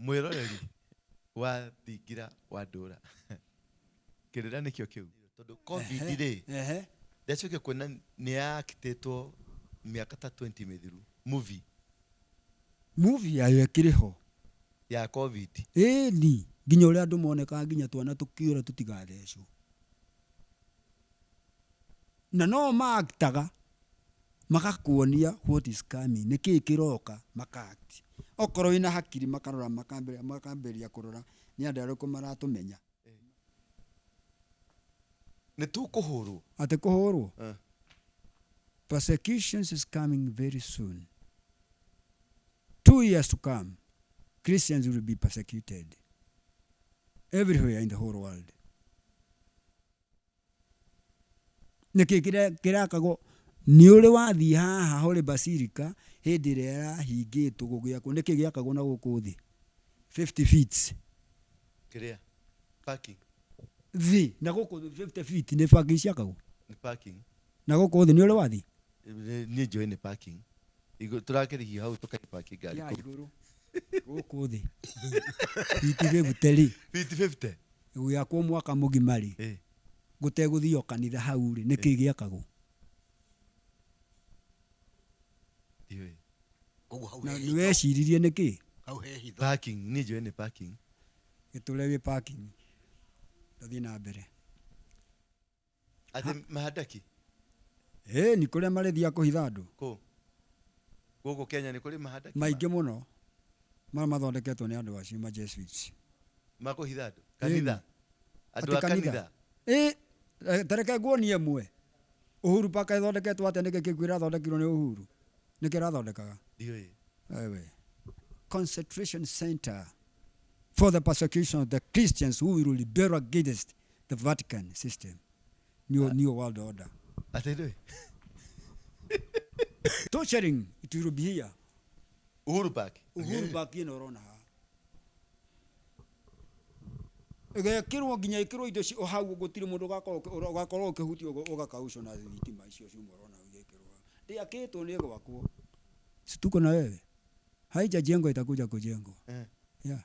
Mwĩroreri wa thingira wa ndũra, kĩrĩra nĩkĩo kĩu, tondũ COVID rĩ, ndacokia kuona nĩ yakitĩtwo mĩaka ta 20 mĩthiru, movie. Movie yayo ĩkĩrĩ ho. Ya COVID. Ĩni, nginya ũrĩa andũ monekaga nginya twana tũkĩũra tũtigathecwo. Na no ma actaga magakuonia what is coming, nĩkĩĩ kĩroka maka act. Okorwo wĩna hakiri makarora makambĩrĩria kũrora nĩ andũ arĩkũ maratũmenya. Nĩ tũkũhũrwo. Atĩ kũhũrwo? Persecutions is coming very soon. 2 years to come, Christians will be persecuted everywhere in the whole world. Nĩkĩ kĩrakagwo? Nĩ ũrĩ wathiĩ haha Holy Basilica hĩndĩ ĩrĩa ĩrahingĩtwo gũgĩakwo, nĩkĩ gĩakagwo na gũkũ thĩ 50 feet? Kĩrĩa? Parking. Thĩ na gũkũ 50 feet nĩ parking ciakagwo. Nĩ parking. Na gũkũ thĩ nĩ ũrĩ wathiĩ? Niĩ njũĩ nĩ parking. Igũrũ tũrakĩrĩhio hau tũkaipaki ngari Ya kũu. Igũrũ gũkũ thĩ feet 50 rĩ. Feet 50. Gũgĩakwo mwaka mũgima rĩ, gũtegũthio kanitha hau rĩ, nĩkĩ gĩakagwo? Ndiũĩ. Koguo hau Na he nĩ hitho. weciririe nĩkĩ? Hau he hitho. Parking, niĩ njũĩ nĩ parking. Gĩtũre wĩ parking, tũthiĩ na mbere. Atĩ mahandaki? Ĩĩ, nĩ kũrĩa marĩthiaga kũhitha andũ. Kũ? Gũkũ Kenya nĩ kũrĩ mahandaki? Maingĩ mũno marĩa mathondeketwo nĩ andũ acio ma Jesuits. Makũhitha andũ? Kanitha? Andũ Atĩ a kanitha? Ĩĩ, ta reke nguonie ĩmwe. Uhuru Park ĩthondeketwo atĩa? Nĩkĩ kĩu kĩrathondekirwo nĩ Uhuru? Nĩkĩ ĩrathondekaga? Ndiũĩ. Ewe. Concentration center for the persecution of the Christians who will rebel against the Vatican system. New world order. Atĩ ndũĩ? Torturing, it will be here. Uhuru Park. Uhuru Park ĩno ũrona haha. Ĩgekĩrwo nginya ĩkĩrwo indo hau gũtirĩ mũndũ ũgakorwo ũkĩhutio ũgakaucwo na thitima icio ciuma ũrona igĩkĩrwo hau. Ndĩakĩtwo, nĩ ĩgwakwo. Si tuko na wewe? Haijajengwa, itakuja kujengwa. Yeah.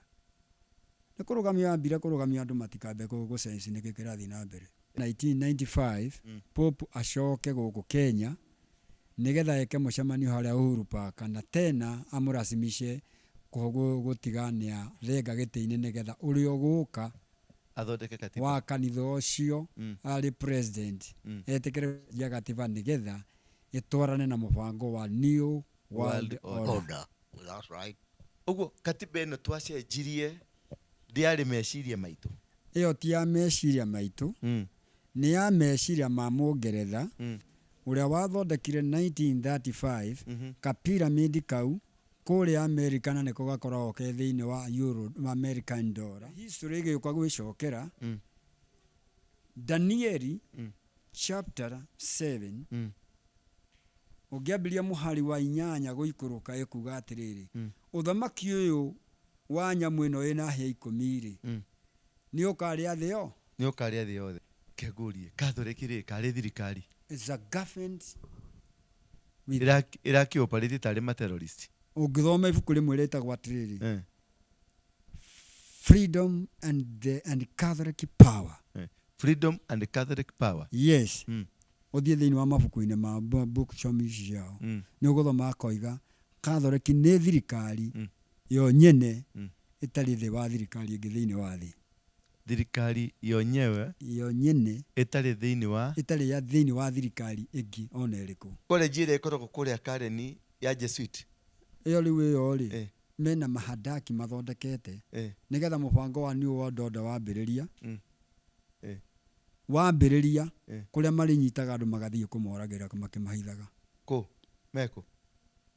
Nĩ kũrũgamia ambire kũrũgamia andũ matikambe gũcenci nĩkĩ kĩrathiĩ na mbere. 1995 Pope acoke gũkũ Kenya nĩgetha eke mũcemanio harĩa Uhuru Park na tena amũracimishe gũtigania thenga gĩtĩ-inĩ nĩgetha ũrĩa ũgũka athondeke katiba wa kanitha ũcio arĩ president etĩkĩre gũcenjia gatiba nĩgetha ĩtwarane na mũbango wa New World World Order. Order. Order. That's right. Ũguo katiba ĩno twacenjirie ndĩarĩ meciria maitũ. Ĩyo ti ya meciria maitũ, nĩ ya meciria ma Mũngeretha ũrĩa wathondekire 1935 ka pyramid kau kũrĩa America, na nĩko gakoragwo ke thĩinĩ wa euro, American dollar. History ĩgĩũka gwĩcokera. Danieli chapter 7, ũngĩambĩrĩria mũhari wa 8 gũikũrũka, ĩkuga atĩrĩrĩ, ũthamaki ũyũ wa nyamũ ĩno ĩna hĩa 10 rĩ, nĩ ũkarĩa thĩ yo. Nĩ ũkarĩa thĩ yothe. Kengũrie, Catholic rĩ, karĩ thirikari? It's a government with Ĩrakĩoperate tarĩ ma terrorist. Ũngĩthoma ibuku rĩmwe rĩtagwo atĩrĩrĩ, Freedom and Catholic Power. Freedom and Catholic Power. Yes. Ũthiĩ thĩinĩ wa mabuku-inĩ ma bookshop ici ciao, nĩ ũgũthoma akoiga Catholic nĩ thirikari yo nyene ĩtarĩ thĩ wa thirikari ĩngĩ thĩinĩ wa thĩ. Thirikari yo nyewe yo nyene ĩtarĩ thĩinĩ wa ĩtarĩ ya thĩinĩ wa thirikari ĩngĩ ona ĩrĩkũ. College ĩrĩa ĩkoragwo kũrĩa Karen ya Jesuit. Ĩyo rĩu, ĩyo rĩ, mena mahadaki mathondekete nĩgetha mũbango wa New World Order wambĩrĩria, wambĩrĩria, kũrĩa marĩnyitaga andũ magathiĩ kũmoragĩra makĩmahithaga. Kũ mekũ?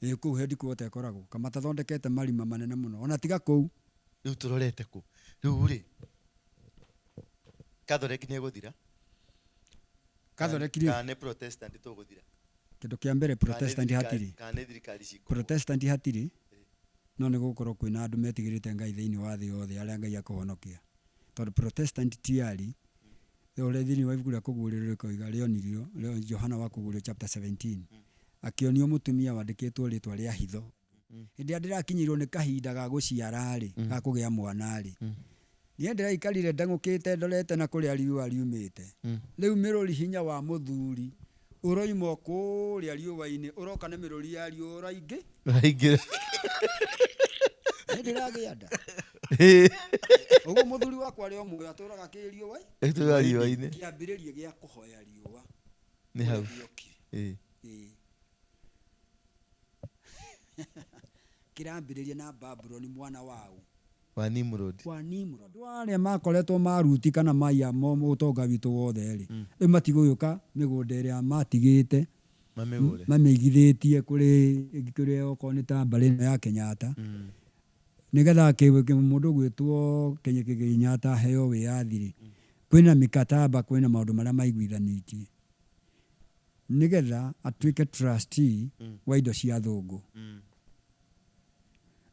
Ĩ kũu headquarter ĩkoragwo kamatathondekete marima manene mũno ona tiga kũu. Rĩu tũrorete kũ rĩu rĩ? Catholic nĩ ĩgũthira? Catholic rĩ, Kana nĩ Protestant tũgũthira? Kĩndũ kĩa mbere, Kana nĩ Protestant hatirĩ. Kana nĩ thirikari cikũgũa? Protestant hatirĩ, no nĩ gũkorwo kwĩna andũ metigĩrĩte Ngai thĩinĩ wa thĩ yothe arĩa Ngai akũhonokia, tondũ Protestant tiari ũrĩa thĩinĩ wa ibuku rĩa Kũguũrĩrio rĩkoiga rĩonirio Johana wa Kũguũrĩrio chapter 17, akĩonio mũtumia wandĩkĩtwo rĩtwa rĩa hitho. Hĩndĩ ĩrĩa ndĩrakinyĩirwo nĩ kahinda ga gũciara rĩ, ga kũgĩa mwana rĩ, niĩ ndĩraikarire ndeng'ũkĩte ndorete na kũrĩa riũa riumĩte. Rĩu mĩrũri hinya wa mũthuri ũroima o kũrĩa riũa-inĩ ũroka nĩ mĩrũri ya riũa ũraingĩ. Ũraingĩra. Nĩ ndĩragĩa nda. Ũguo mũthuri wakwa arĩ o muoyo atũraga kĩ riũa? Ĩtũraga riũa-inĩ. Kĩambĩrĩria gĩa kũhoya riũa. Nĩ hau. Ũrĩa gĩokire. Ĩĩ. Kĩrambĩrĩria na Babuloni mwana waũ? Wa Nimrod. Wa Nimrod. Andũ arĩa makoretwo maruti kana maiya ũtonga witũ wothe rĩ, rĩu matigũgĩũka mĩgũnda ĩrĩa matigĩte Mamĩgũre. Mamĩigithĩtie kũrĩ kũrĩ okorwo nĩ ta mbarĩ ĩno ya Kenyatta. Nĩgetha mũndũ ũgwĩtwo Kenyatta aheo wĩyathi rĩ, kwĩna mikataba, kwĩna maũndũ marĩa maiguithanĩtie nĩgetha atuĩke trustee wa indo cia athũngũ.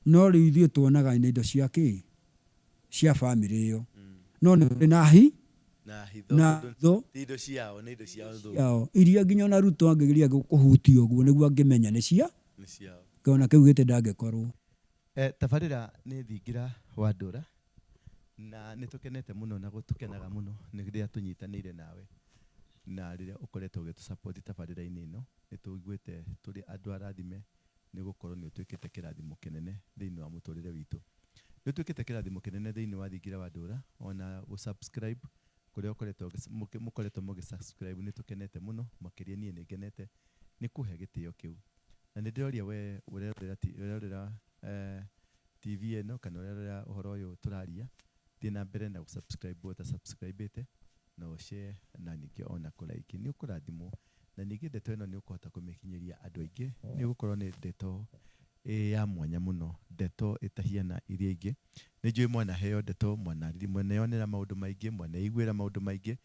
No rĩu ithuĩ tuonaga nĩ indo cia kĩ? Cia bamĩrĩ ĩyo. No nĩ kũrĩ na hi Na hitho. Na Tondũ hitho. Ti indo ciao, nĩ indo cia athũngũ. Ciao. Iria nginya ona Ruto angĩgeria kũhutia ũguo nĩguo angĩmenya nĩ cia. Nĩ ciao. Ona kĩu gĩtĩ ndangĩkorwo. Tabarĩra nĩ thingira wa ndũra na nĩ tũkenete mũno na tũkenaga mũno nĩ rĩrĩa tũnyitanĩire nawe na rĩrĩa ũkoretwo ũgĩtũ support tabarĩra-inĩ ĩno. Nĩ tũiguĩte tũrĩ andũ arathime nĩ gũkorwo nĩ ũtuĩkĩte kĩrathimo kĩnene thĩinĩ wa mũtũrĩre witũ. Nĩ ũtuĩkĩte kĩrathimo kĩnene thĩinĩ wa thingira wa ndũra ona gũ subscribe kũrĩa ũkoretwo mũkoretwo mũgĩ subscribe nĩ tũkenete mũno makĩria niĩ nĩ ngenete nĩ kũhe gĩtĩo kĩu. Na nĩ ndĩroria we ũrerorera ũrerorera TV ĩno kana ũrerorera ũhoro ũyũ tũraria, thiĩ na mbere na gũ subscribe ũta subscribe ĩte na ũ share na ningĩ ona kũ like. Nĩ ũkũrathimwo na ningĩ ndeto ĩno nĩ ũkũhota kũmĩkinyĩria andũ aingĩ nĩ gũkorwo nĩ ndeto ĩ ya mwanya mũno, ndeto ĩtahiana iria ingĩ. Nĩ njũĩ mwanaheo ndeto, mwaneyonera maũndũ maingĩ, mwaneiguĩra maũndũ maingĩ,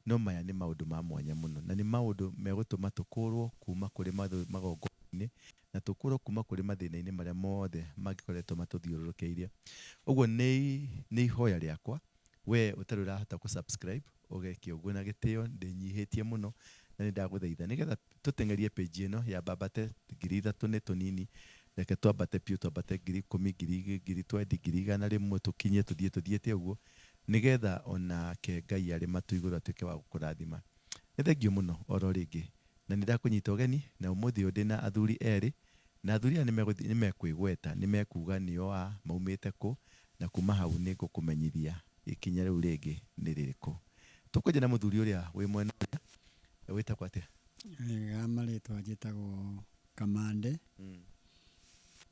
no maya nĩ maũndũ ma mwanya mũno na nĩ maũndũ megũtũma tũkũrwo kuma kũrĩ magongona-inĩ na tũkũrwo kuma kũrĩ mathĩna-inĩ marĩa mothe mangĩkoretwo matũthiũrũrũkĩirie. Ũguo nĩ ihoya rĩakwa we ũtarĩ ũrahota kũ subscribe ũgeke ũguo na gĩtĩo, ndĩnyihĩtie mũno na nĩ ndagũthaitha nĩgetha tũteng'erie page ĩno ya mbambate 3000 nĩ tũnini, reke twambate biũ, twambate 10,000, ngiri twendi, 100,000 tũkinye tũthiĩ tũthiĩte ũguo nĩgetha onake Ngai arĩ matu igũrũ atuĩke wa gũkũrathima. Nĩ thengio mũno oro rĩngĩ na nĩ ndakũnyita ũgeni na ũmũthĩ ũyũ ndĩna athuri erĩ na athuri aya nĩ mekwĩgweta, nĩ mekuga nĩo a maumĩte kũ na kuma hau nĩ ngũkũmenyithia ikinya rĩu rĩngĩ nĩ rĩrĩkũ. Tũkwenja na mũthuri ũrĩa wĩ mwena ũrĩa wĩtagwo atĩa? Ga marĩtwa njĩtagwo Kamande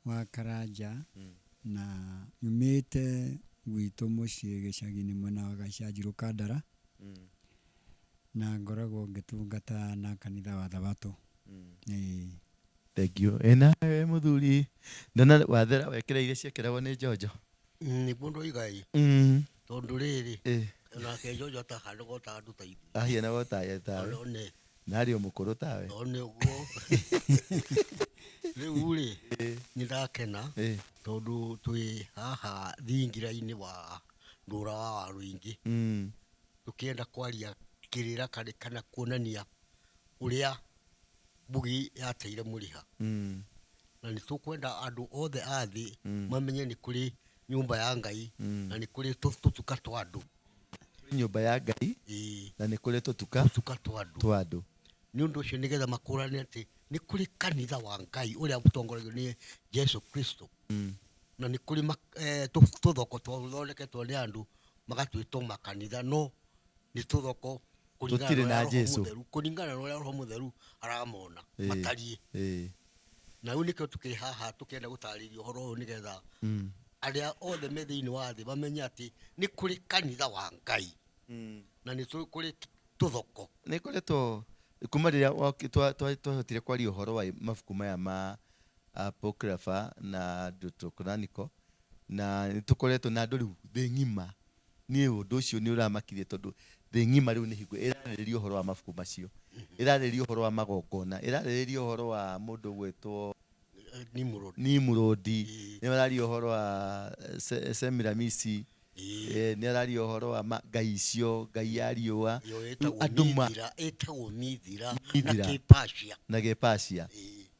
wa Karanja na nyumĩte gwitũ mũciĩ gĩcagi-inĩ mwena wa Gacanjirũ Kandara na ngoragwo ngĩtungata na kanitha wa Thabatũ. Thank you. Ĩna we mũthuri ndona wathera wekĩra iria ciekĩragwo nĩ Njonjo. Nĩguo ndoiga ĩ. Tondũ rĩrĩ, onake Njonjo atahanaga o ta andũ ta ithuĩ. Ahianaga o tawe. One. Na arĩ o mũkũrũ tawe. One ũguo. Rĩu rĩ, nĩ ndakena tondũ twĩ haha thingira-inĩ wa ndũra wa Waruingi. Tũkĩenda kwaria kĩrĩra kana kuonania ũrĩa Mbugi yateire mũrĩha. Na nĩ tũkwenda andũ othe a thĩ mamenye nĩ kũrĩ nyũmba ya Ngai na nĩ kũrĩ tũtuka twa andũ. Kũrĩ nyũmba ya Ngai na nĩ kũrĩ tũtuka Tũtuka twa andũ. twa andũ. Nĩ ũndũ ũcio nĩgetha makũrane atĩ nĩ kũrĩ kanitha wa Ngai ũrĩa ũtongoragio nĩ Jesu Kristo. Na nĩ kũrĩ tũthoko twathondeketwo nĩ andũ magatwĩtwo makanitha, no nĩ tũthoko kũringana Tũtirĩ na na ũrĩa Roho Jesu. Mũtheru, kũringana na ũrĩa Roho Mũtheru aramona matariĩ. Na rĩu nĩkĩo tũkĩrĩ haha tũkĩenda gũtarĩria ũhoro ũyũ nĩgetha arĩa othe me thĩinĩ wa thĩ mamenye atĩ nĩ kũrĩ kanitha wa Ngai. Na nĩ kũrĩ tũthoko. Nĩ koretwo kuma rĩrĩa twahotire kwaria ũhoro wa mabuku maya ma Apocrypha na Deuterocanonical, na nĩ tũkoretwo na andũ rĩu thĩ ng'ima. Niĩ ũndũ ũcio nĩ ũramakirie tondũ thĩ ng'ima rĩu nĩ hingo ĩrarĩrĩria ũhoro wa mabuku macio, ĩrarĩrĩria ũhoro wa magongona, ĩrarĩrĩria ũhoro wa mũndũ ũgwĩtwo Nimrod. Nimrod. Nĩ araria ũhoro wa Semiramisi. Nĩ araria ũhoro wa ngai icio, ngai ya riũa. Ĩyo Rĩu ĩtagwo andũ ma Mithira, ĩtagwo Mithira na Mithira. Kĩpacia. Na Kĩpacia.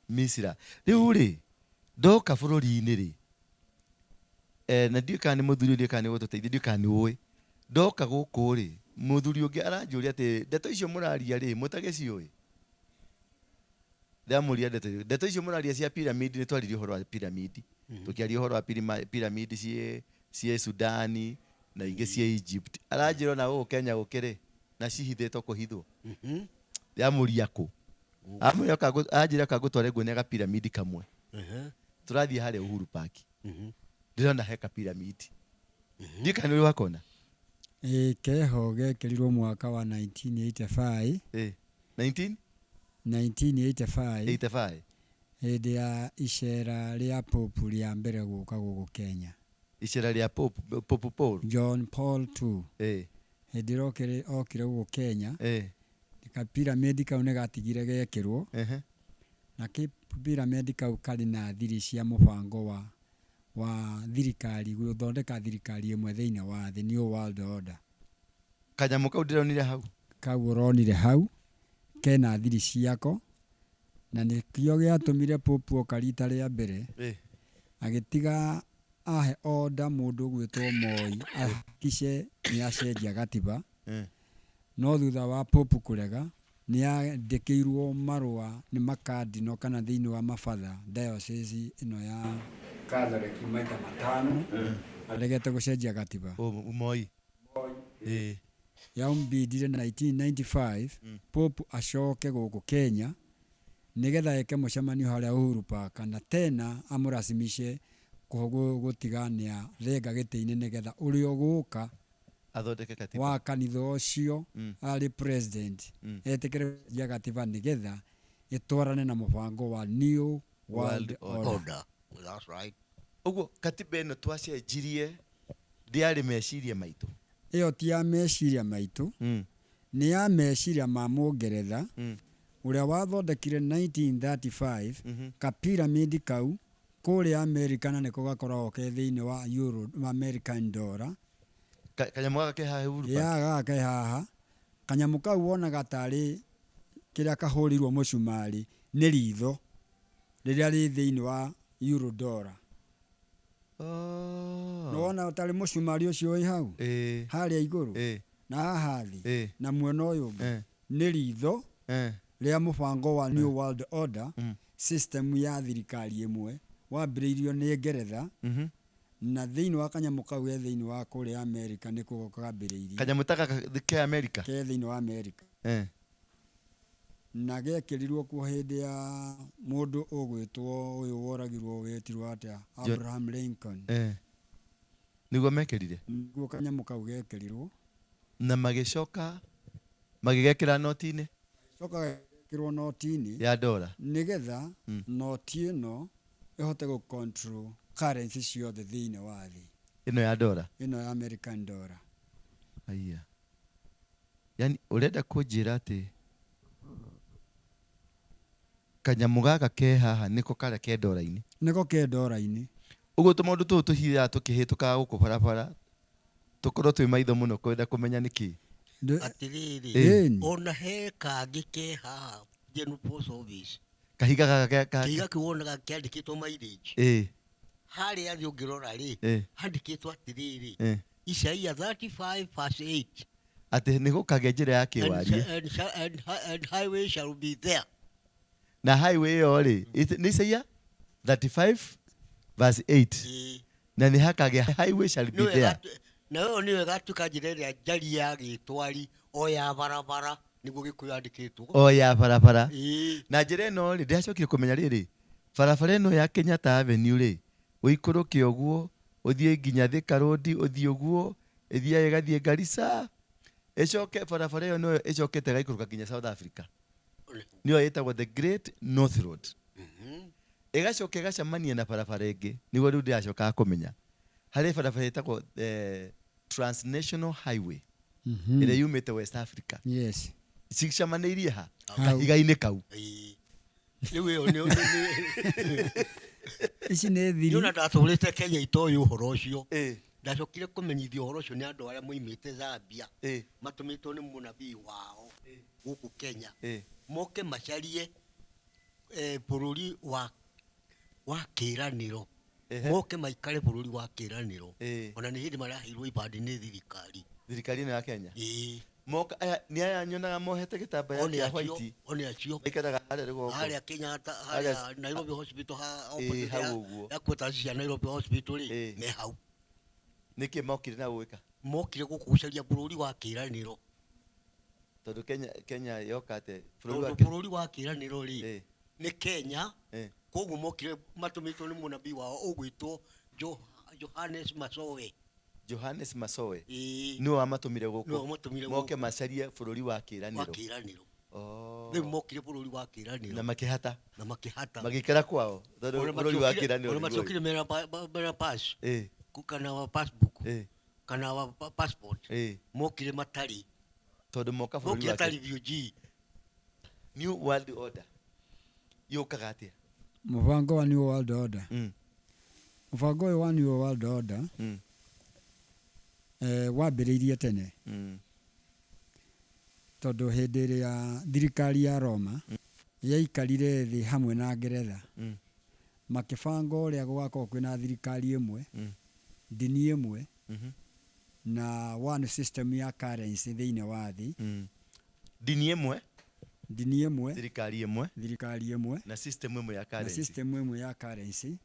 Misira. Rĩu rĩ, Ndoka bũrũri-inĩ rĩ, na ndiũĩ kana nĩ mũthuri, ndiũĩ kana nĩ gũtũteithia, ndiũĩ kana nĩ ũĩ. Ndoka gũkũ rĩ, mũthuri ũngĩ aranjũria atĩ ndeto icio mũraria rĩ, mũtagĩciũĩ? Ndamũria ndeto icio mũraria cia pyramid, nĩ twaririe ũhoro wa pyramid. Tũkĩaria ũhoro wa pyramid ciĩ Sudani na ingĩ ciĩ Egypt. Aranjĩra ona gũkũ Kenya gũkĩrĩ na cihithĩtwo kũhithwo. Ndamũria kũ? Amwĩra anjĩra oka ngũtware nguone ga pyramid kamwe. Tũrathiĩ harĩa Uhuru Park. Ndĩrona he ka pyramid. Ndiũĩ kana nĩ ũrĩ wakona? Ĩĩ, keho gekĩrirwo mwaka wa 1985. 19? 1985. 85. Hĩndĩ ya icera rĩa Pope rĩa mbere gũka gũkũ Kenya. Icera rĩa Pope Paul. John Paul II. Hĩndĩ ĩrĩa okire gũkũ Kenya, ka pyramid kau nĩ gatigire gekĩrwo. Na pyramid kau karĩ na thiri cia mũbango wa thirikari, gũthondeka thirikari ĩmwe thĩinĩ wa thĩ, New World Order. Kanyamũ kau ndĩronire hau. Kau ũronire hau kena thiri ciako, na nĩkĩo gĩatũmire Pope oka rita rĩa mbere, agĩtiga ahe order mũndũ ũgwĩtwo Moi ahakikishe nĩ acenjia gatiba. No thutha wa Pope kũrega, nĩ andĩkĩirwo marũa nĩ makadino kana thĩinĩ wa mabatha diocese ĩno ya Catholic maita matano, aregete gũcenjia gatiba. Moi. Yaumbindire 1995 Pope acoke gũkũ Kenya nĩgetha eke mũcemanio harĩa Uhuru Park, na tena amũrasimishe gũtiga nĩa thenga gĩtĩ-inĩ nĩgetha ũrĩa ũgũka athondeke katiba wa kanitha ũcio arĩ president etĩkĩre gũcenjia gatiba nĩgetha ĩtwarane na mũbango wa New World Order. Order. That's right. Ũguo katiba ĩno twacenjirie ndĩarĩ meciria maitũ. Ĩyo ti ya meciria maitũ, nĩ ya meciria ma Mũngeretha ũrĩa wathondekire 1935 ka pyramid kau kũrĩa America, na nĩko gakoragwo ke thĩinĩ wa euro, American dollar. Kanyamũ gaka ke haha Uhuru Park? Ya, gaka ke haha. Kanyamũ kau wonaga tarĩ kĩrĩa kahũrĩirwo mũcumarĩ nĩ ritho rĩrĩa rĩ thĩinĩ wa euro dollar. Nĩwona tarĩ mũcumarĩ ũcio wĩ hau? Harĩa igũrũ? Na haha thĩ? Na mwena ũyũ ũngĩ? Nĩ ritho rĩa mũbango wa New World Order, system ya thirikari ĩmwe wambĩrĩirio nĩ Ngeretha, na thĩinĩ wa kanyamũ kau ge thĩinĩ wa kũrĩa America nĩkuo kambĩrĩirie. Kanyamũ ta gaka ke America? Ke thĩinĩ wa America. Na gekĩrirwo kuo hĩndĩ ya mũndũ ũgwĩtwo ũyũ woragirwo wĩtirwo atĩa? Abraham Lincoln. Nĩguo mekĩrire? Nĩguo kanyamũ kau gekĩrirwo. Na magĩcoka magĩgekĩra noti-inĩ? Coka gekĩrwo noti-inĩ ya dola. Nĩgetha noti ĩno ĩhote gũ control currency ciothe thĩinĩ wa thĩ. Ĩno ya dola? Ĩno ya American dollar. Aya. Yani ũrenda kũnjĩra atĩ kanyamũ gaka ke haha nĩko karĩa ke dola-inĩ? Nĩko ke dola-inĩ. Ũguo tũmaũndũ tũtũ tũhithaga tũkĩhĩtũkaga gũkũ barabara, tũkorwo twĩ maitho mũno kwenda kũmenya nĩkĩ. Atĩrĩrĩ, ona he kangĩ ke haha General Post Office. Kahiga gaka ke Kahiga kau wonaga kĩandĩkĩtwo mileage. Harĩa thĩ ũngĩrora rĩ, handĩkĩtwo atĩrĩrĩ, Isaiah 35 verse 8. Atĩ nĩ gũkagĩa njĩra ya kĩwarie. And highway shall be there. Na highway ĩyo rĩ, nĩ Isaiah 35 verse 8. Na nĩ hakagĩa highway shall be Nĩwe there. Na ĩyo nĩyo ĩgatuĩka njĩra ĩrĩa njariĩ ya gĩtwari o ya barabara, nĩguo Gĩkũyũ yandĩkĩtwo. O ya barabara. Na njĩra ĩno rĩ, ndĩracokire kũmenya rĩrĩ, barabara ĩno ya Kenyatta Avenue rĩ, ũikũrũke ũguo, ũthiĩ nginya Thika Road, ũthiĩ ũguo, ĩthiaga ĩgathiĩ Garissa, ĩcoke barabara ĩyo nĩyo ĩcokete ĩgaikũrũka nginya South Africa. Nĩyo ĩtagwo The Great North Road. Ĩgacoka ĩgacemania na barabara ĩngĩ, nĩguo rĩu ndĩracokaga kũmenya. Harĩ barabara ĩtagwo, Transnational Highway. Ĩrĩa yumĩte West Africa. Cicemanĩirie ha? Hau. Kahiga-inĩ kau. Rĩu ĩyo nĩ Ici nĩ thiri. Niĩ ona ndatũrĩte Kenya itoĩ ũhoro ũcio. Ndacokire kũmenyithio ũhoro ũcio nĩ andũ arĩa moimĩte Zambia. Matũmĩtwo nĩ mũnabii wao gũkũ Kenya. Moke macarie, bũrũri wa Wa kĩĩranĩro. Ehe. Moke maikare bũrũri wa kĩĩranĩro. Ĩĩ. Ona nĩ hĩndĩ maraheirwo ibandĩ nĩ thirikari. Thirikari ĩno ya Kenya. Ĩĩ. Moka aya nĩ aya nyonaga mohete gĩtambaya O nĩ kĩa acio, white. o nĩ acio. Maikaraga harĩa rũgongo. Harĩa Kenyatta, Harĩa harĩa Nairobi Hospital ha Ĩĩ, opposite hau ya ũguo. ya quarters cia Nairobi Hospital rĩ, Ĩĩ. me hau. Nĩkĩ mokire na gwĩka? Mokire gũkũ gũcaria bũrũri wa kĩĩranĩro. Tondũ Kenya yoka atĩa? Bũrũri wa Tondũ kĩ- bũrũri wa kĩĩranĩro rĩ, Ĩĩ. nĩ Kenya. Ĩĩ. Koguo mokire matũmĩtwo nĩ mũnabii wao ũgwĩtwo Johannes Masowe. Johannes Masowe. Ĩĩ. Nĩwe wamatũmire gũkũ. Nĩwe wamatũmire Moke gũkũ. macarie bũrũri wa Wa kĩĩranĩro. kĩĩranĩro. Oh. Rĩu mokire bũrũri wa kĩĩranĩro. Na makĩhata. Na makĩhata. Magĩikara kwao. Tondũ Ona bũrũri wa kĩĩranĩro ona nĩguo. matiokire mena pass. Ĩĩ. Kana wa passbook. Ĩĩ. Kana wa passport. Ĩĩ. Mokire matarĩ. Tondũ moka bũrũri Mokire wa tarĩ kĩĩranĩro. refugee. New World Order. Yũkaga atĩa? Mũbango wa New World Order. Mũbango ũyũ wa New World Order, wambĩrĩirie tene. Tondũ hĩndĩ ĩrĩa thirikari ya Roma yaikarire thĩ hamwe na Ngeretha, makĩbanga ũrĩa gũgakorwo kwĩna thirikari ĩmwe, ndini ĩmwe, na one system ya currency thĩinĩ wa thĩ. Ndini ĩmwe, Ndini ĩmwe, thirikari ĩmwe, thirikari ĩmwe, na system ĩmwe ya na currency. system ĩmwe ya currency.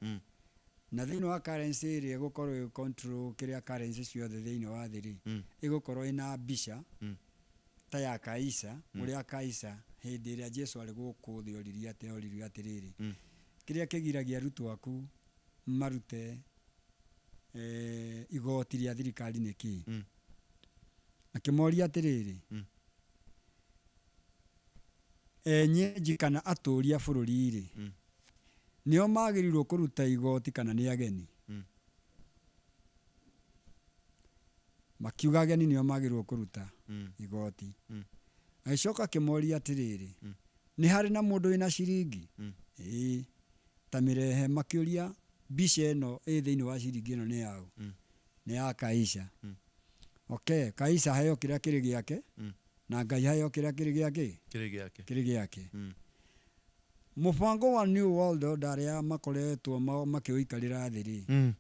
Na thĩinĩ wa currency ĩrĩa ĩgũkorwo ĩ control kĩrĩa currency ciothe thĩinĩ wa thĩ rĩ, ĩgũkorwo ĩna mbica ta ya Kaisa, ũrĩa Kaisa hĩndĩ ĩrĩa Jesu arĩ gũkũ thĩ oririe atĩ, oririe atĩrĩrĩ, kĩrĩa kĩgiragia arutwo aku marute igoti rĩa thirikari nĩ kĩĩ? Akĩmoria atĩrĩrĩ, enyeji kana atũũri a bũrũri rĩ, nĩo magĩrĩirwo kũruta igoti kana nĩ ageni? Makiuga ageni nĩo magĩrĩirwo kũruta igoti. Agĩcoka akĩmoria atĩrĩrĩ, nĩ harĩ na mũndũ wĩna ciringi? Ĩĩ. Ta mĩrehe. Makĩũria mbica ĩno ĩ thĩinĩ wa ciringi ĩno nĩ yaũ? Nĩ ya Kaisa. Okay, Kaisa aheo kĩrĩa kĩrĩ gĩake, na Ngai aheo kĩrĩa kĩrĩ gĩake? Kĩrĩ gĩake. Kĩrĩ gĩake. Mũbango wa New World Order arĩa makoretwo makĩũikarĩra thĩ rĩ,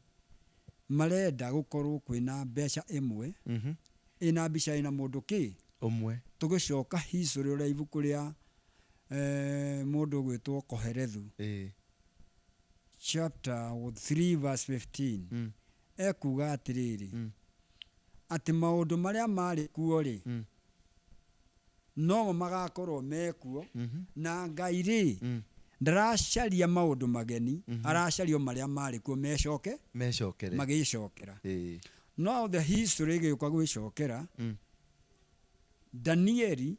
marenda gũkorwo kwĩna mbeca ĩmwe, ĩna mbica ĩna mũndũ kĩ? Ũmwe. Tũgĩcoka history ũrĩa ibuku rĩa mũndũ ũgwĩtwo Kohelethu. Chapter 3 verse 15. Ekuga atĩrĩrĩ, atĩ maũndũ marĩa marĩ kuo rĩ, nomo magakorwo mekuo, na Ngai rĩ, ndaracaria maũndũ mageni, aracaria o marĩa marĩ kuo mecoke, Mecokere. magĩcokera. No the history ĩgĩũka gwĩcokera, Danieli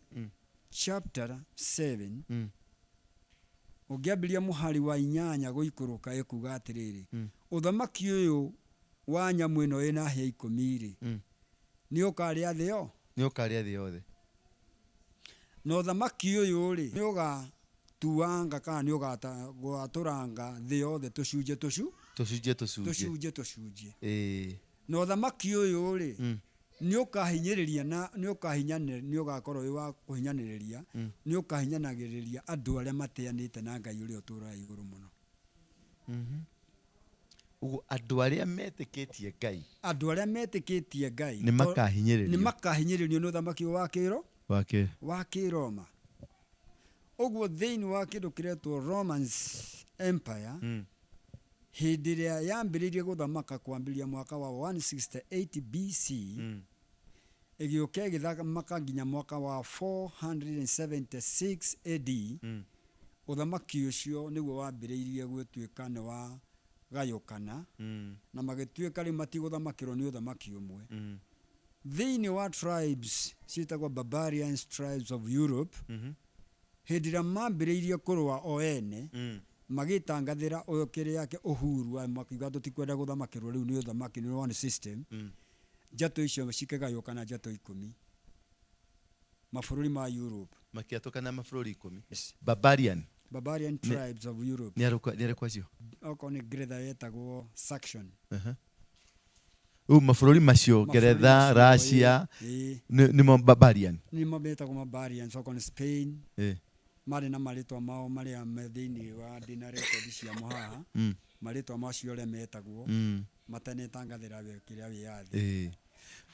chapter 7, ũngĩambĩrĩria mũhari wa 8 gũikũrũka ĩkuga atĩrĩrĩ, ũthamaki ũyũ wa nyamũ ĩno ĩna hĩa 10 rĩ, nĩ ũkarĩa thĩ yo? Nĩ ũkarĩa thĩ yothe. Na ũthamaki ũyũ rĩ, nĩ ũgatuanga kana nĩ ũgatũranga thĩ yothe tũcunjĩ tũcu? Tũcunjĩ tũcunjĩ. Tũcunjĩ tũcunjĩ. Na ũthamaki ũyũ rĩ, nĩ ũkahinyĩrĩria na nĩ ũkahinyane, nĩ ũgakorwo wĩ wa kũhinyanĩrĩria, nĩ ũkahinyanagĩrĩria andũ arĩa mateanĩte na Ngai ũrĩa ũtũũraga igũrũ mũno. Ũguo andũ arĩa metĩkĩtie Ngai. Andũ arĩa metĩkĩtie Ngai. Nĩ makahinyĩrĩrio. Nĩ makahinyĩrĩrio nĩ ũthamaki wa kĩro? Wa kĩ. Wa kĩroma. Ũguo thĩinĩ wa kĩndũ kĩretwo Romans Empire, hĩndĩ ĩrĩa yambĩrĩirie gũthamaka kwambĩrĩria mwaka wa 168 BC, ĩgĩũka ĩgĩthamaka nginya mwaka wa 476 AD, ũthamaki ũcio nĩguo wambĩrĩirie gũtuĩka nĩ wa gayũkana, na magĩtuĩka rĩu matigũthamakĩrwo nĩ ũthamaki ũmwe. Thĩinĩ wa tribes ciĩtagwo Barbarians tribes of Europe, hĩndĩ ĩrĩa mambĩrĩirie kũrũa o ene, magĩtangathĩra kĩrĩa kĩ ũhuru wa makiuga tũtikwenda gũthamakĩrwo rĩu nĩ ũthamaki nĩ one system. Njatũ icio cikĩgayũkana njatũ 10 mabũrũri ma Europe. Makĩatũkana mabũrũri 10. Yes. Barbarian. Barbarian tribes of Europe. Nĩ arĩkũ, nĩ arĩkũ acio? Okorwo nĩ Ngeretha yetagwo Saxon. Rĩu mabũrũri macio, Mabũrũri Ngeretha, macio, Russia, ĩĩ. nĩmo Barbarian. Nĩmo metagwo Barbarians, okorwo nĩ Spain. Marĩ na marĩtwa mao marĩa me thĩinĩ wa ndĩna rekondi ciamo haha. Marĩtwa macio ũrĩa metagwo matanĩtangathĩra kĩrĩa wĩyathi.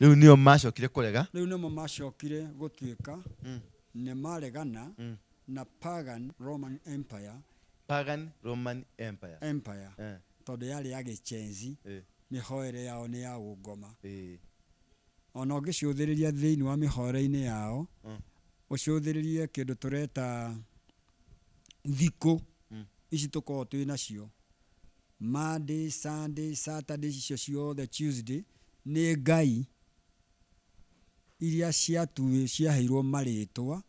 Rĩu nĩo macokire kũrega. Rĩu nĩmo macokire gũtuĩka nĩ maregana na pagan Roman Empire. Pagan Roman Empire. Empire. Tondũ yarĩ ya gĩchenzi. Mĩhoere yao nĩ ya ũngoma. Ona ũngĩcũthĩrĩria thĩinĩ wa mĩhoere-inĩ yao, ũcũthĩrĩrie kĩndũ tũreta thikũ ici tũkoragwo twĩ nacio, Monday, Sunday, Saturday, icio ciothe, Tuesday, nĩ ngai iria ciaheirwo marĩtwa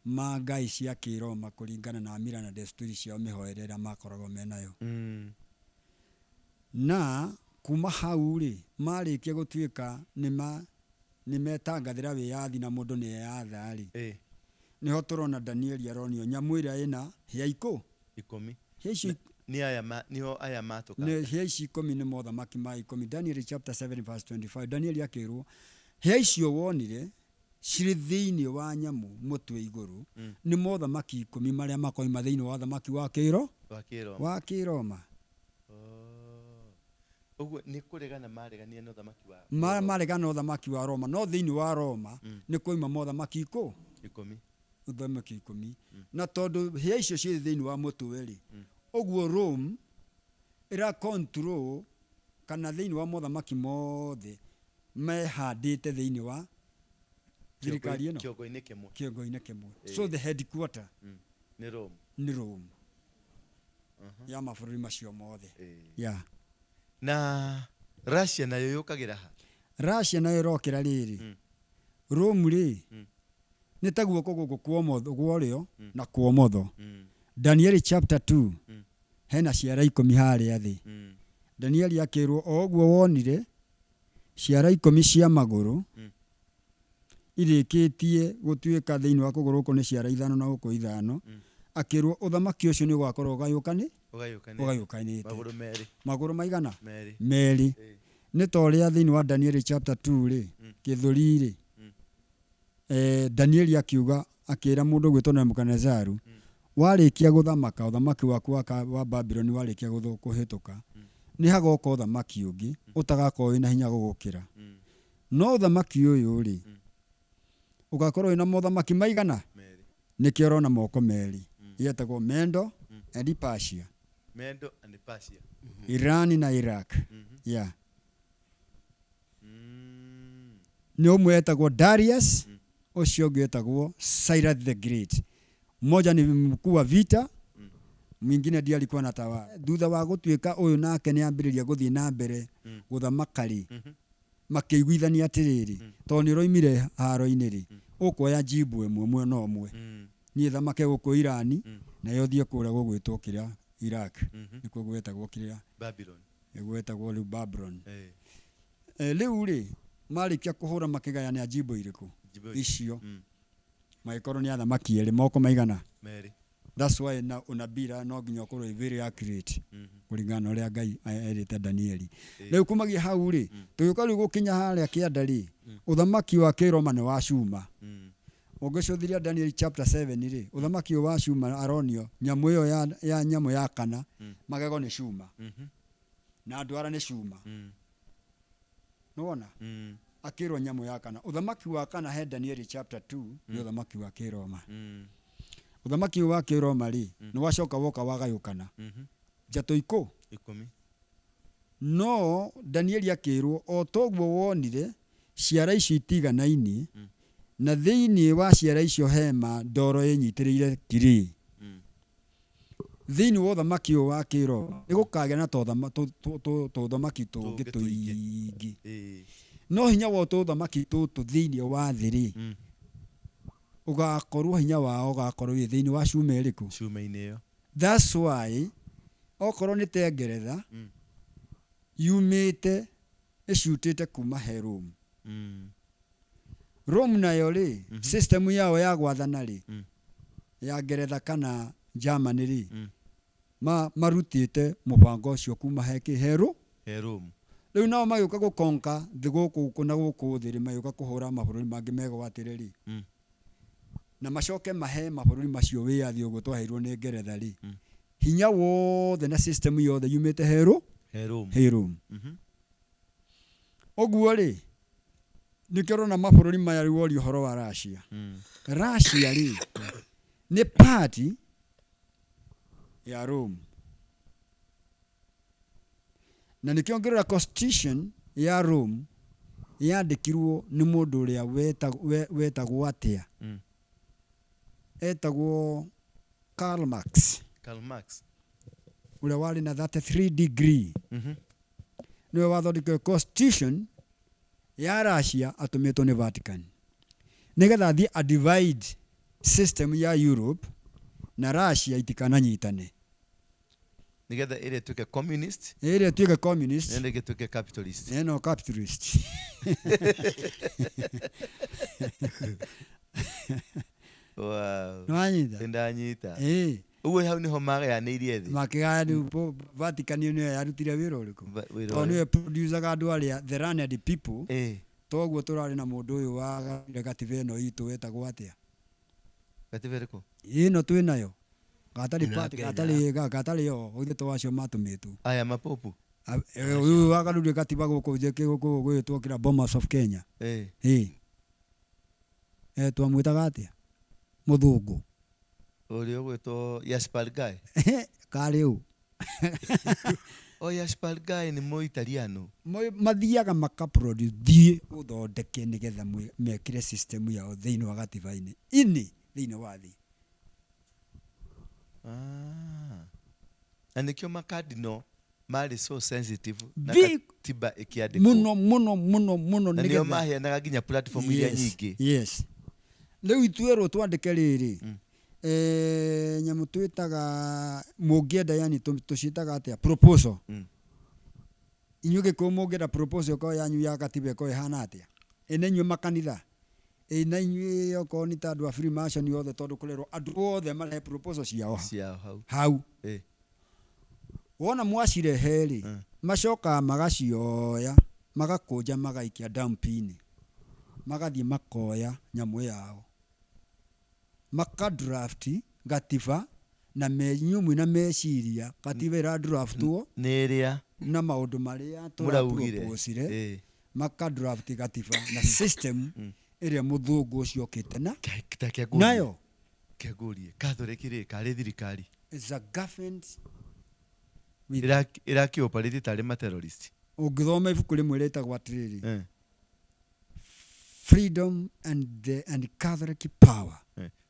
ma ngai cia kĩroma kũringana na mira na desturi ciao, mĩhoere ĩrĩa makoragwo menayo. Na kuma hau rĩ, marĩkia gũtuĩka nĩ metangathĩra wĩyathi na mũndũ nĩ eyatha rĩ, nĩho tũrona Danieli aronio nyamũ ĩrĩa ĩna hĩa 10. Hĩa icio Nĩ aya nĩho aya matũka. Nĩ hĩa ici 10 nĩ mothamaki ma 10. Daniel chapter 7 verse 25, Danieli akĩrwo hĩa icio wonire cirĩ thĩinĩ wa nyamũ mũtwe igũrũ nĩ mothamaki 10 marĩa makoima thĩinĩ wa thamaki wa kĩro wa kĩroma. Wa kĩroma. Oh. Ũguo nĩ kũregana maregania na ũthamaki wa Maregana na ũthamaki wa Roma, no thĩinĩ wa Roma nĩ kũima mothamaki 10. Ũthamaki 10. Na tondũ hĩa icio ciĩ thĩinĩ wa mũtwe rĩ, ũguo Rome ĩra control kana thĩinĩ wa mothamaki mothe mehandĩte thĩinĩ wa thirikari ĩno. Kĩongo-inĩ kĩmwe. Kĩongo-inĩ kĩmwe. So the headquarter Nĩ Rome. Nĩ Rome ya mabũrũri macio mothe. Yeah. Na Russia nayo yũkagĩra ha? Russia nayo ĩrokĩra rĩrĩ, Rome rĩ, nĩ ta guoko gũkũ kwa ũrĩo na kwa ũmotho. Danieli chapter 2, hena ciara 10 harĩa thĩ. Danieli akĩrwo o ũguo wonire ciara 10 cia magũrũ irĩkĩtie gũtuĩka thĩinĩ wa kũgũrũ gũkũ nĩ ciara 5 na gũkũ 5, akĩrwo ũthamaki ũcio nĩ ũgakorwo ũgayũkanĩte. Ũgayũkanĩte. Ũgayũkanĩte. Magũrũ merĩ. Magũrũ maigana? Merĩ. Merĩ. Nĩ ta ũrĩa thĩinĩ wa Danieli chapter 2 rĩ, gĩthũri rĩ, Danieli akiuga akĩra mũndũ ũgwĩtwo Nebukadinezaru, warĩkia gũthamaka, ũthamaki waku wa Babylon warĩkia kũhĩtũka, nĩ hagoka ũthamaki ũngĩ ũtagakorwo wĩna hinya gũgũkĩra. No ũthamaki ũyũ rĩ, ũgakorwo wĩna mothamaki maigana? Merĩ. Nĩkĩo ũrona moko merĩ. Yetagwo Medo and Persia. Medo and Persia. Iran na Iraq. Yeah. Nĩ ũmwe etagwo Darius, ũcio ũngĩ etagwo Cyrus the Great. Mmoja ni mkuu wa vita, mwingine ndiye alikuwa anatawala. Thutha wa gũtuĩka ũyũ nake nĩ ambĩrĩria gũthiĩ na mbere gũthamaka rĩ, makĩiguithania atĩrĩrĩ, tondũ nĩ ũroimire haro-inĩ rĩ, ũkuoya jimbo ĩmwe mwena ũmwe. Niĩ thamake gũkũ Irani, nayo thiĩ kũrĩa gũgwĩtwo kĩrĩa Iraq. Nĩkuo gwetagwo kĩrĩa Babylon. Gwetagwo rĩu Babylon. Rĩu rĩ, marĩkia kũhũra makĩgayania jimbo irĩkũ? Jimbo Icio. Magĩkorwo nĩ athamaki erĩ, moko maigana? Merĩ. That's why na unabii no nginya ũkorwo wĩ very accurate kũringana na ũrĩa Ngai erĩte Danieli. Rĩu kumagia hau rĩ, tũgĩũka rĩu gũkinya harĩa kĩanda rĩ, ũthamaki wa Kĩroma nĩ wa cuma. Ũngĩcũthĩrĩria Daniel chapter 7 rĩ, ũthamaki ũyũ wa cuma aronio nyamũ ĩyo ya nyamũ ya kana, magego nĩ cuma. Na ndwara nĩ cuma. Nĩwona? Akĩrwo nyamũ ya kana. Ũthamaki wa kana he Daniel chapter 2 nĩ ũthamaki wa Kĩroma. Ũthamaki wa Kĩroma rĩ, nĩ wacoka woka wagayũkana. Njatũ 10. No Danieli akĩrwo o toguo wonire ciara icio itiganaine, na thĩinĩ wa ciara icio hema ndoro ĩnyitĩrĩire kirĩ. Thĩinĩ wa ũthamaki ũyũ wa Kĩroma nĩ gũkagĩa na tũthamaki tũngĩ tũingĩ. No hinya wa tũthamaki tũtũ thĩinĩ wa thĩ rĩ, ũgakorwo hinya wao ũgakorwo wĩ thĩinĩ wa cuma ĩrĩkũ? Cuma-inĩ ĩyo. That's why okorwo nĩ ta Ngeretha yumĩte ĩcutĩte kuma he Rome. Rome nayo rĩ, system yao ya gwathana rĩ, ya Ngeretha kana Germany rĩ, marutĩte mũbango ũcio kuma he kĩ? He He Rome. Rĩu nao magĩũka gũkonka thĩ gũkũ na gũkũ thĩ rĩ, magĩũka kũhũra mabũrũri mangĩ megwatĩre rĩ. Na macoke mahe mabũrũri macio wĩyathi ũguo twaheirwo nĩ Ngeretha rĩ, hinya wothe na system yothe yumĩte he He Rome. He Rome. Ũguo rĩ, nĩkĩo ũrona mabũrũri maya rĩu woria ũhoro wa Russia. Russia rĩ, nĩ party ya Rome. Na nĩkĩo ngĩrora constitution ya Rome yandĩkirwo nĩ mũndũ ũrĩa wetagwo atĩa? Etagwo Karl Marx. Karl Marx. Ũrĩa warĩ na 33 degree. Nĩwe wathondekire constitution ya Russia atũmĩtwo nĩ Vatican. Nĩgetha athiĩ a divide system ya Europe na Russia itikananyitane. Nĩgetha ĩrĩa ĩtuĩke communist. Ĩrĩa ĩtuĩke communist. Na ĩno ĩngĩ ĩtuĩke capitalist. Na ĩno capitalist. Wow. Nĩwanyita? Nĩndanyita. Ĩĩ. Ũguo hau nĩho magayanĩirie thĩ. Makĩgaya rĩu Vatican nĩyo yarutire wĩra ũrĩkũ? Wĩra Tondũ ũrĩkũ? nĩyo producaga andũ arĩa the learned people. Ĩĩ. Toguo tũrarĩ na mũndũ ũyũ wa gatiba ĩno itũ wetagwo atĩa? Gatiba ĩrĩkũ? Ĩno twĩ nayo. Gatarĩ Ĩno ya party, Kenya. gatarĩ gatarĩ o, githĩ to acio matũmĩtwo. Aya mapopu. Ũyũ wagarũrire gatiba gũkũ gũkũ gwĩtwo kĩra Bomas of Kenya. Ĩĩ. Ĩĩ. Twamwĩtaga atĩa? Mũthũngũ. Ũrĩa ũgwĩtwo Yaspal Guy. Karĩ ũ? O Yaspal Guy nĩ Mũitaliano. Mathiaga maka produce thiĩ ũthondeke nĩgetha mekĩre system yao thĩinĩ wa gatiba-inĩ ini thĩinĩ wa thĩ. Ah. Na nĩkĩo makadino marĩ so sensitive na katiba ĩkĩandĩkwo. Mũno mũno mũno mũno. Na nĩo maheanaga nginya platform iria nyingĩ. Yes. Rĩu ituĩrwo twandĩke rĩrĩ. Nyamũ twĩtaga mũngĩenda yani tũciĩtaga atĩa proposal. Inyuĩ Gĩkũyũ mũngĩenda proposal ĩkorwo yanyu ya katiba ĩkorwo ĩhana atĩa? Ĩna inyuĩ makanitha? Ĩna inyuĩ okorwo nĩ ta andũ a Freemason othe tondũ kũrerwo andũ othe marehe proposal ciao Ciao hau. Hau. Wona mwacirehe rĩ, macokaga magacioya, magakũnja magaikia damp-inĩ. Magathiĩ makoya nyamũ yao. Maka draft gatiba na inyuĩ mwĩna meciria gatiba ĩra draftwo Nĩ ĩrĩa na maũndũ marĩa mũraugire. tũraproposire maka draft gatiba na system ĩrĩa mũthũngũ ũcio okĩte na nayo. Kengũrie Catholic rĩ karĩ thirikari? It's a government. Ĩrakĩoperate tarĩ ma terrorist. Ũngĩthoma ibuku rĩmwe rĩtagwo atĩrĩrĩ, Freedom and the and Catholic Power.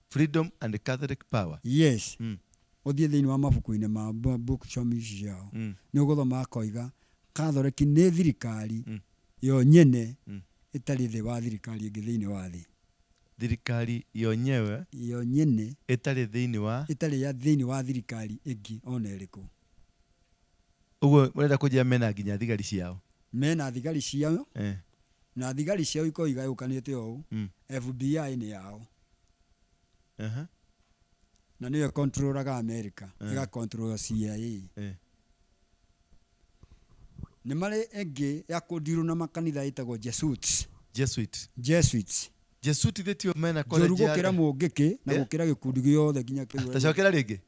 Freedom and Catholic Power. Yes. Ũthiĩ thĩinĩ wa mabuku-inĩ ma bookshop ici ciao. Nĩ ũgũthoma akoiga Catholic nĩ thirikari yo nyene ĩtarĩ thĩ wa thirikari ĩngĩ thĩinĩ wa thĩ. Thirikari yo nyewe yo nyene ĩtarĩ thĩinĩ wa ĩtarĩ ya thĩinĩ wa thirikari ĩngĩ ona ĩrĩkũ. Ũguo ũrenda kũnjĩra mena nginya thigari ciao? Mena thigari ciao. Na thigari ciao ikoragwo igayũkanĩte ũũ. FBI nĩ yao. Na nĩyo ĩkontrolaga America, ĩgakontrol CIA. Nĩ marĩ ĩngĩ ya kũndirwo na makanitha ĩtagwo Jesuits. Jesuit. Jesuits. Jesuit thĩ tio mena college Njũru ya gũkĩra mũngĩkĩ na gũkĩra gĩkundi gĩothe nginya kĩu. Tacokera rĩngĩ.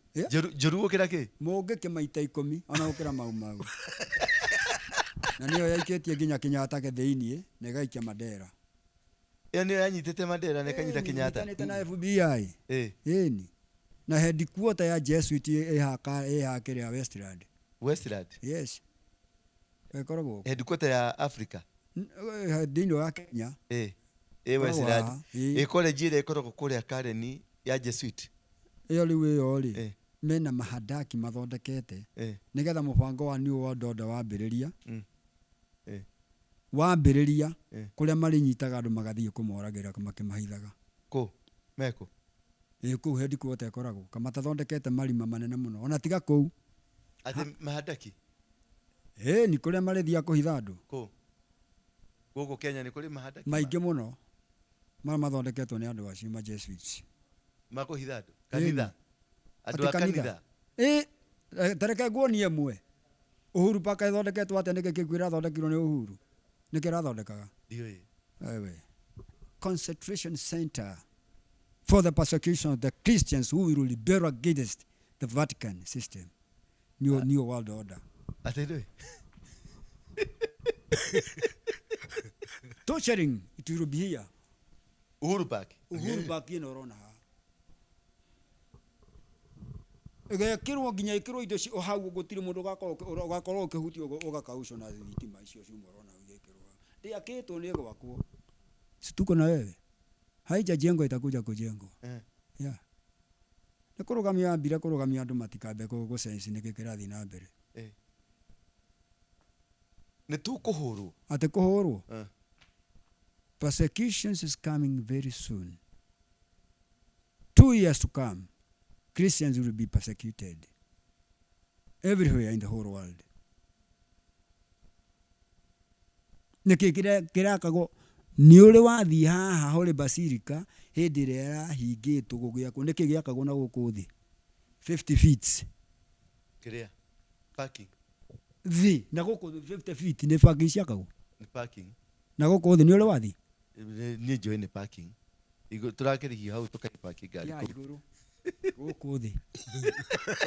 Njũru gũkĩra kĩ? Mũngĩkĩ maita 10 ona gũkĩra Mau Mau. Na nĩyo yaikĩtie nginya Kenyatta thĩiniĩ na ĩgaikia Mandela. Ĩyo nĩyo yanyitĩte Mandela na ĩkanyita Kenyatta. Ĩnyitanĩte na FBI. Ĩni. Na headquarter ya Jesuit ĩha kĩrĩa Westland. Westland? Yes. Ĩkoragwo. Headquarter ya Africa? Thĩinĩ wa Kenya. Ĩ Ĩkoragwo Westland. haha, ĩ. Ĩ college ĩrĩa ĩkoragwo kũrĩa Karen ya Jesuit. Ĩyo rĩu ĩyo rĩ, mena mahadaki mathondekete nĩgetha mũbango wa New World Order wambĩrĩria. Wambĩrĩria kũrĩa marĩnyitaga andũ magathiĩ kũmoragĩra makĩmahithaga. Kũ? Mekũ? Ĩ kũu headquarter ĩkoragwo. Kamatathondekete marima manene mũno. Ona tiga kũu. Atĩ mahadaki? Ĩ ni kũrĩa marĩthiaga kũhitha andũ. Kũ? Gũkũ Kenya nĩ kũrĩ mahadaki? Maingĩ mũno. Marĩa mathondeketwo nĩ andũ acio ma Jesuits. Makũhitha andũ? Kanitha? Andũ Atĩ a kanitha? Ĩ, tareke nguonie ĩmwe. Uhuru Park ĩthondeketwo atĩa? Nĩkĩ kĩu kĩrathondekirwo nĩ Uhuru? Nĩkĩ ĩrathondekaga? Ndiũĩ. Ewe. Concentration center. For the persecution of the Christians who will rebel against the Vatican system. New world order. Atĩ ndũĩ? Torturing, it will be here. Uhuru Park. Uhuru Park ĩno ũrona haha. Ĩgekĩrwo nginya ĩkĩrwo indo hau gũtirĩ mũndũ ũgakorwo ũkĩhutio ũgakaucwo na thitima icio ciuma ũrona igĩkĩrwo hau. Ndĩakĩtwo nĩ ĩgwakwo. Si tuko na wewe. Haijajengwa itakuja kujengwa. Yeah. Nĩ kũrũgamia ambire kũrũgamia andũ matikambe gũcenci nĩkĩ kĩrathiĩ na mbere. Nĩ tũkũhũrwo. Atĩ kũhũrwo. Persecutions is coming very soon. 2 years to come, Christians will be persecuted everywhere in the whole world. Nĩkĩ kĩrakagwo? Nĩ ũrĩ wathiĩ haha Holy Basilica hĩndĩ ĩrĩa ĩrahingĩtwo gũgĩakwo, nĩkĩ gĩakagwo na gũkũ thĩ? 50 feet. Kĩrĩa? Parking. Thĩ, na gũkũ 50 feet nĩ parking ciakagwo? Nĩ parking. Na gũkũ thĩ nĩ ũrĩ wathiĩ? Niĩ njũĩ nĩ parking. Igũ, tũrakĩrĩhia hau tũkagĩpaki ngari Ya kũu. igũrũ. Gũkũ thĩ.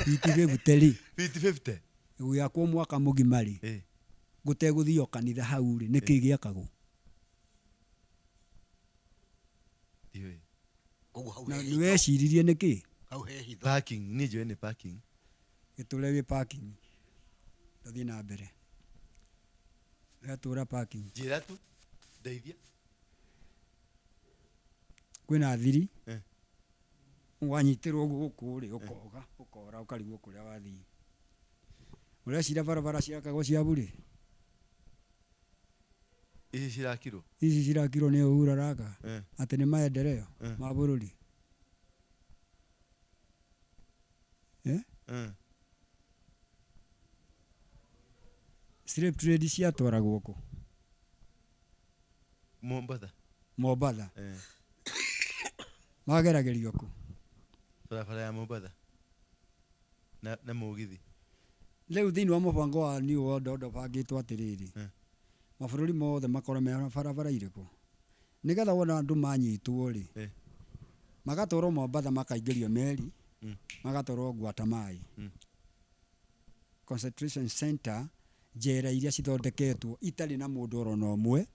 Fiti fifty rĩ. Fiti fifty. Gũgĩakwo mwaka mũgima rĩ. Gũtegũthio kanitha hau rĩ, nĩkĩ gĩakagwo? Ndiũĩ. Koguo hau Na he nĩ hitho. weciririe nĩkĩ? Hau he hitho. Parking, niĩ njũĩ nĩ parking. Gĩtũre wĩ parking. Tũthiĩ na mbere. Gatũra parking. Njĩra tu. Ndeithia. Kwĩna thiri. Wanyitĩrwo gũkũ rĩ, ũkoga, ũkora, ũkarigwo kũrĩa wathiĩ. Ũreciria barabara ciakagwo cia bure? Ici cirakirwo? Ici cirakirwo nĩ Uhuru araka. Atĩ nĩ maendeleo ma bũrũri. Slave trade ciatwaragwo kũ? Mombatha. Mombatha. Mageragĩrio kũ? Barabara ya Mombatha. Na mũgithi. Rĩu thĩinĩ wa mũbango wa New World Order ũbangĩtwo atĩrĩrĩ. Mabũrũri mothe makorwo me barabara irĩkũ? Nĩgetha wona andũ manyitwo rĩ, magatwarwo Mombatha makaingĩrio meri, magatwarwo Guatemala. Concentration center, njera iria cithondeketwo itarĩ na mũndũ oro na ũmwe,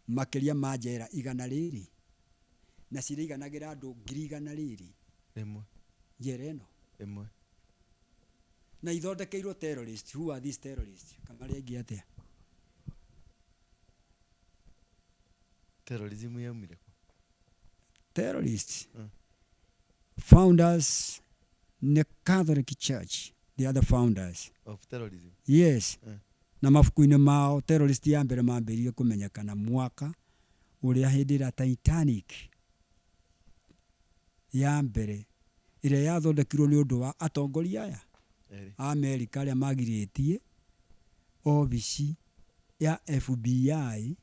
makĩria ma njera igana rĩrĩ, na cirĩiganagĩra andũ ngiri igana rĩrĩ. Ĩmwe. Njera ĩno. Ĩmwe. Na ithondekeirwo terrorists. Who are these terrorists? Kana arĩa angĩ atĩa? Terrorism yaumire kũ? Terrorists. Founders the Catholic Church, the other founders. Of terrorism. Yes. Na mabuku-inĩ mao terrorist ya mbere mambĩrĩirie kũmenyekana mwaka ũrĩa hĩndĩ ĩrĩa Titanic ya mbere ĩrĩa yathondekirwo nĩ ũndũ wa atongoria aya a Amerika arĩa magirĩtie obici ya FBI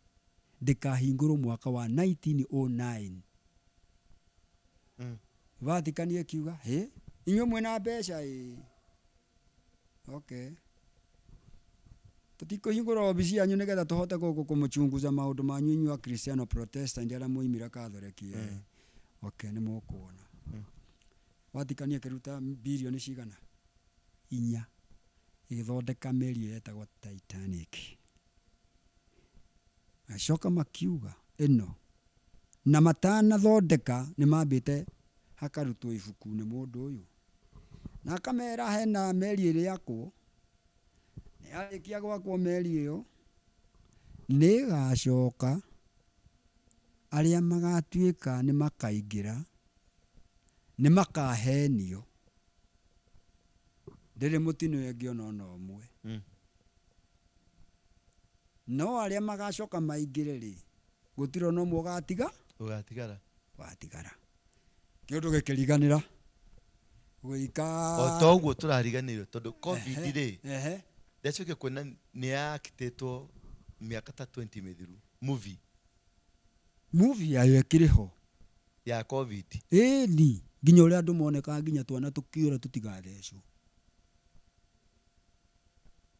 ndĩkahingũrwo mwaka wa 1909. Vatican ĩkiuga, hĩ, inyuĩ mwĩna mbeca ĩ. Okay. Tũtikũhingũra obici yanyu nĩgetha tũhote kũmũchunguza maũndũ manyu inyuĩ a Christian Protestant arĩa mwoimire Catholic. Okay, nĩ mũkuona. Vatican ĩkĩruta bilioni cigana? 4. Ĩgĩthondeka meri ĩyo yetagwo Titanic. Acoka makiuga ĩno. Na matanathondeka nĩ mambĩte hakarutwo ibuku nĩ mũndũ ũyũ. Na akamera hena meri ĩrĩakwo. Nĩ yarĩkia gwakwo meri ĩyo, nĩ ĩgacoka arĩa magatuĩka nĩ makaingĩra, nĩ makahenio. Ndĩrĩ mũtino ĩngĩona ona ũmwe. No arĩa magacoka maingĩre rĩ, gũtirĩ ona ũmwe ũgatiga? Ũgatigara. Ũgatigara. Kĩũndũ gĩkĩriganĩra. Gũika O ta ũguo tũrariganĩirwo tondũ COVID rĩ, ndacokia kuona nĩ yakĩtĩtwo mĩaka ta 20 mĩthiru. Movie. Movie yayo ĩkĩrĩ ho. Ya COVID. Ĩni, nginya ũrĩa andũ monekaga nginya twana tũkĩũra tũtigathecwo.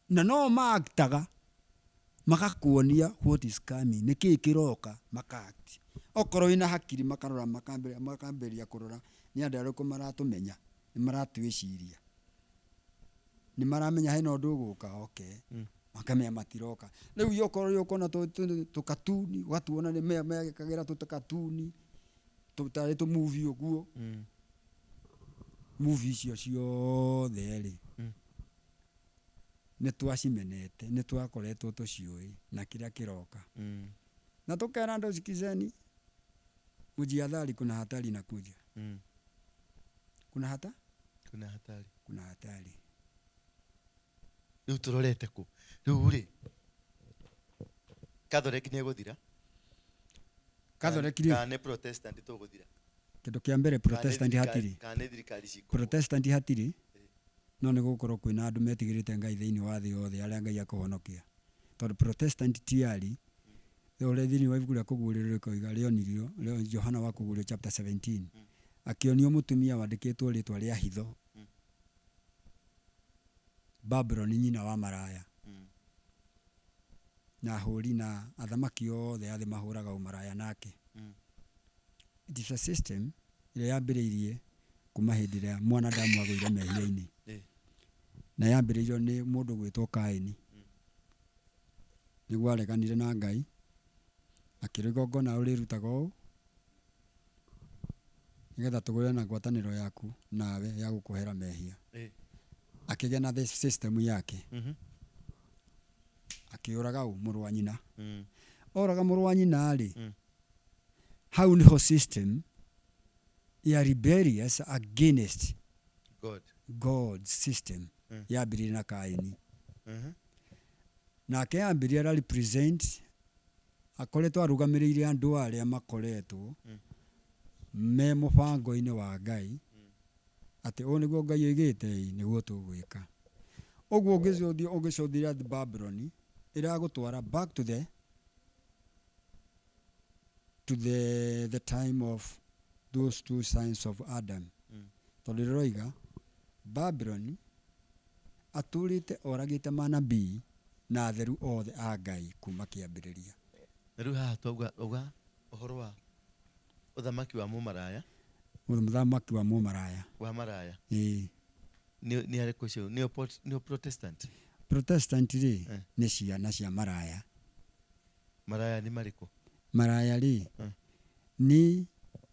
Na no maaktaga magakuonia what is coming, nĩkĩĩ kĩroka, maka-act. Okorwo wĩna hakiri makarora makambĩrĩria kũrora nĩ andũ arĩkũ maratũmenya, nĩ maratwĩciria. Nĩ maramenya hena ũndũ ũgũka, okay. Makamenya matiroka. Rĩu okorwo nĩ ũkona tũkatuni, ũgatuona nĩ mekagĩra tũkatuni, tũtarĩ tũ movie ũguo. Movie icio ciothe rĩ, nĩ twacimenete, nĩ twakoretwo tũciũĩ na kĩrĩa kĩroka. Na tũkera andũ sikizeni, mjiadhari kuna hatari inakuja. Kuna hata? Kuna hatari. Kuna hatari. Rĩu tũrorete kũ? Rĩu rĩ, Catholic nĩ ĩgũthira? Catholic rĩ? Kana nĩ Protestant tũgũthira? Kĩndũ kĩa mbere Protestant hatirĩ. Kana nĩ thirikari cikũgũa? Protestant hatirĩ, no nĩ gũgũkorwo kwĩna andũ metigĩrĩte Ngai thĩinĩ wa thĩ yothe arĩa Ngai akũhonokia. Tondũ Protestant tiari, ũrĩa thĩinĩ wa ibuku rĩa kũguũrĩrio rĩkoiga rĩonirio, Johana wa kũguũrĩrio chapter 17, akĩonio mũtumia wandĩkĩtwo rĩtwa rĩa hitho, Babuloni nyina wa maraya. Na ahũri na athamaki othe a thĩ mahũraga ũmaraya nake. It is a system ĩrĩa yambĩrĩirie kuma hĩndĩ ĩrĩa mwanadamu agũire mehia-inĩ. Na yambĩrĩirio nĩ mũndũ gwĩtwo Kaini. Nĩguo areganire na Ngai, akĩrwo igongona ũrĩrutaga ũũ, nĩgetha tũgũre na ngwatanĩro yaku nawe ya gũkũhera mehia. Akĩgĩa na the system yake. Akĩũraga ũ mũrũ wa nyina. Oraga mũrũ wa nyina rĩ, hau niho system ya rebellious against God. God's system yambĩrĩirie na Kaini. Nake yambĩrĩria ara represent akoretwo arũgamĩrĩire andũ arĩa makoretwo me mũbango-inĩ wa Ngai, atĩ ũũ nĩguo Ngai oigĩte, ĩĩ nĩguo tũgwĩka. Ũguo ũngĩcũthĩrĩria Babylon ĩragũtwara back to the time of those two sons of Adam. Tondũ rĩroiga Babylon atũrĩte oragĩte manabii na atheru othe a Ngai kuma kĩambĩrĩria. Na rĩu haha twauga auga ũhoro wa ũthamaki wa mũmaraya. Mũthamaki wa mũmaraya. Wa maraya. Ĩĩ. Nĩ arĩkũ acio? Nĩo Protestant? Protestant rĩ, nĩ ciana cia maraya. Maraya nĩ marĩkũ? Maraya rĩ, nĩ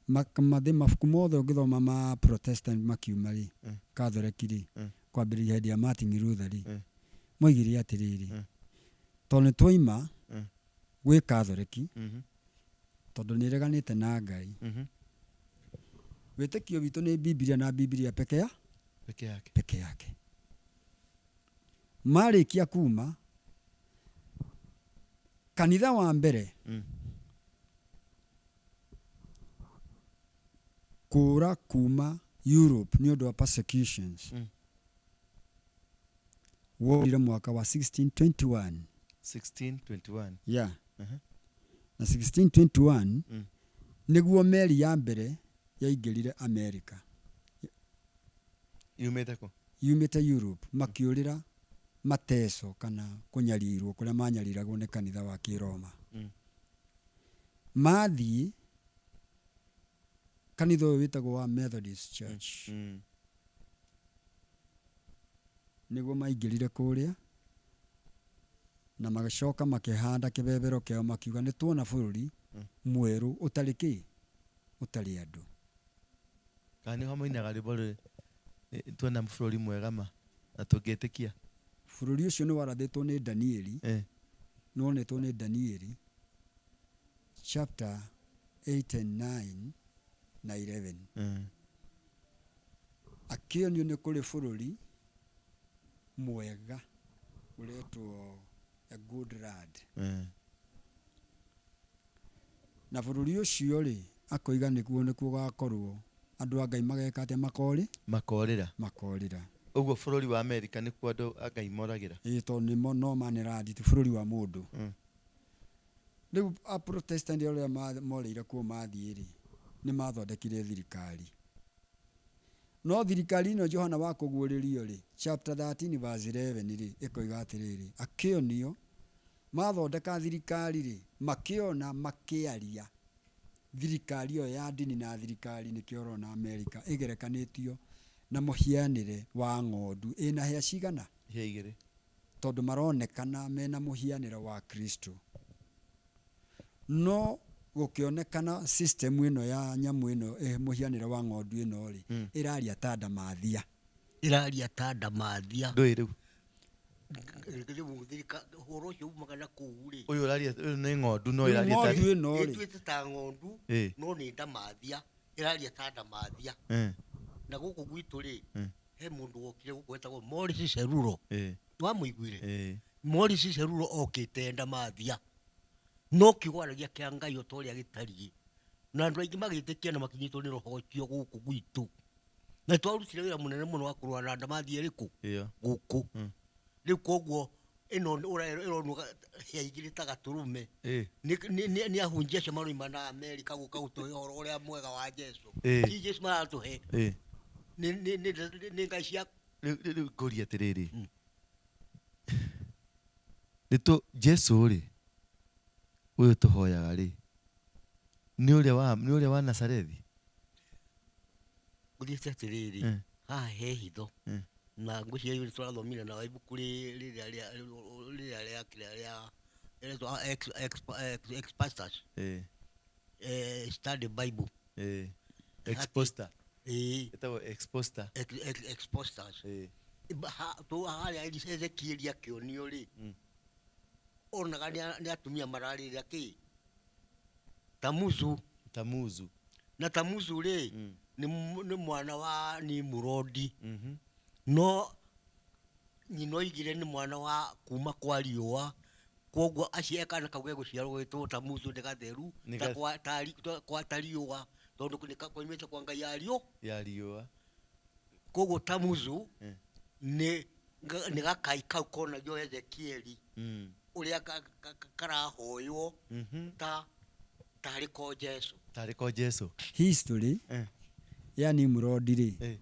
mathĩ mabuku mothe ũngĩthoma ma Protestant makiuma rĩ, Catholic rĩ, kwambĩrĩria hĩndĩ ya Martin Luther rĩ, moigire atĩrĩrĩ, tondũ nĩ twaima gwĩ Catholic, tondũ nĩ ĩreganĩte na Ngai. Wĩtĩkio witũ nĩ Biblia na Biblia peke ya? Peke yake. Peke yake. Marĩkia kuma kanitha wa mbere kũra kuma Europe nĩ ũndũ wa persecutions. Worire mwaka wa 1621. 1621. Yeah. Na 1621 nĩguo meri ya mbere yaingĩrire America. Yumĩte kũ? Yumĩte Europe, makĩũrĩra mateso kana kũnyarirwo kũrĩa manyariragwo nĩ kanitha wa Kĩroma. Mathiĩ kanitha ũyũ wĩtagwo wa Methodist Church. Nĩguo maingĩrire kũrĩa na magĩcoka makĩhanda kĩbebero kĩao makiuga nĩ tuona bũrũri mwerũ ũtarĩ kĩ? Ũtarĩ andũ. Kana nĩho moinaga rwĩmbo rũrũ, tuona bũrũri mwega ma na tũngĩtĩkia. Bũrũri ũcio nĩ warathĩtwo nĩ Danieli. Nĩ wonetwo nĩ Danieli chapter 8 and 9 na 11. Akĩonio nĩ kũrĩ bũrũri mwega ũretwo a good land. Na bũrũri ũcio rĩ, akoiga nĩkuo nĩkuo gũgakorwo andũ a Ngai mageka atĩa? Makorĩ? Makorĩra. Makorĩra. Ũguo bũrũri wa Amerika nĩkuo andũ a Ngai moragĩra? Ĩĩ, tondũ nĩmo no man land, ti bũrũri wa mũndũ. Rĩu a Protestant arĩa morĩire kuo mathiĩ rĩ, nĩ mathondekire thirikari. No thirikari ĩno Johana wa kũguũrĩrio rĩ, chapter 13 verse 11 rĩ, ĩkoiga atĩrĩrĩ, akĩonio mathondeka thirikari rĩ, makĩona makĩaria. Thirikari ĩyo ya ndini na thirikari nĩkĩo ũrona Amerika ĩgerekanĩtio na mũhianĩre wa ng'ondu ĩna hĩa cigana? Hĩa igĩrĩ. Tondũ maronekana mena mũhianĩre wa Kristo. No gũkĩonekana system ĩno ya nyamũ ĩno ĩ mũhianĩre wa ng'ondu ĩno rĩ, ĩraria ta ndamathia. Ĩraria ta ndamathia. Ndũĩ rĩu. Rĩu thirika ũhoro ũcio umaga na kũu rĩ. Ũyũ ũraria ũyũ nĩ ng'ondu no Rĩu ĩraria ta ng'ondu ĩno rĩ, Ĩtuĩte ta ng'ondu no nĩ ndamathia ĩraria ta ndamathia. Na gũkũ gwitũ rĩ he mũndũ wokire gũkũ wetagwo Morris Ceruro. Wamũiguire? Morris Ceruro okĩte ndamathia no kiugo aragia kĩa Ngai o ta ũrĩa gĩtariĩ na andũ aingĩ magĩtĩkia na makĩnyitwo nĩ roho ũcio gũkũ gwitũ. Na twarutire wĩra mũnene mũno wa kũrũa na ndamathia ĩrĩkũ? Ĩyo. Gũkũ. Rĩu koguo ĩno ĩronwo hĩa igĩrĩ ta gatũrũme. Nĩ ahunjia acio maroima na Amerika gũka gũtũhe ũhoro ũrĩa mwega wa Jesu. Ti Jesu maratũhe. Nĩ ngai cia Rĩu ngũria atĩrĩrĩ. Nĩ tũ Jesu rĩ ũyũ tũhoyaga rĩ nĩ ũrĩa wa nĩ ũrĩa wa Nazarethi? Gũthiĩte atĩrĩrĩ, haha he hitho. Na ngwĩciria nĩ tũrathomire nawe ibuku rĩrĩa rĩa rĩrĩa rĩa kĩrĩa rĩa rĩretwo ex ex ex pastors. Study Bible. Exposter. Ĩtagwo exposter. Ex exposters. Harĩa Ezekieli akĩonio rĩ, onaga nĩ atumia mararĩrĩra kĩ? Tamuzu. Tamuzu. Na Tamuzu rĩ, nĩ mwana wa Nimurodi. No nyina oigire nĩ mwana wa kuma kwa riũa koguo acio kana kau gegũciarwo gwĩtwo Tamuzu nĩ gatheru ta kwa kwa ta riũa tondũ nĩ koimĩte kwa ngai ya riũ ya riũa. Koguo Tamuzu nĩ gakai kau konagio Ezekieli ũrĩa karahoywo ta tarĩ ko Jesu. Tarĩ ko Jesu. History ya Nimrod rĩ,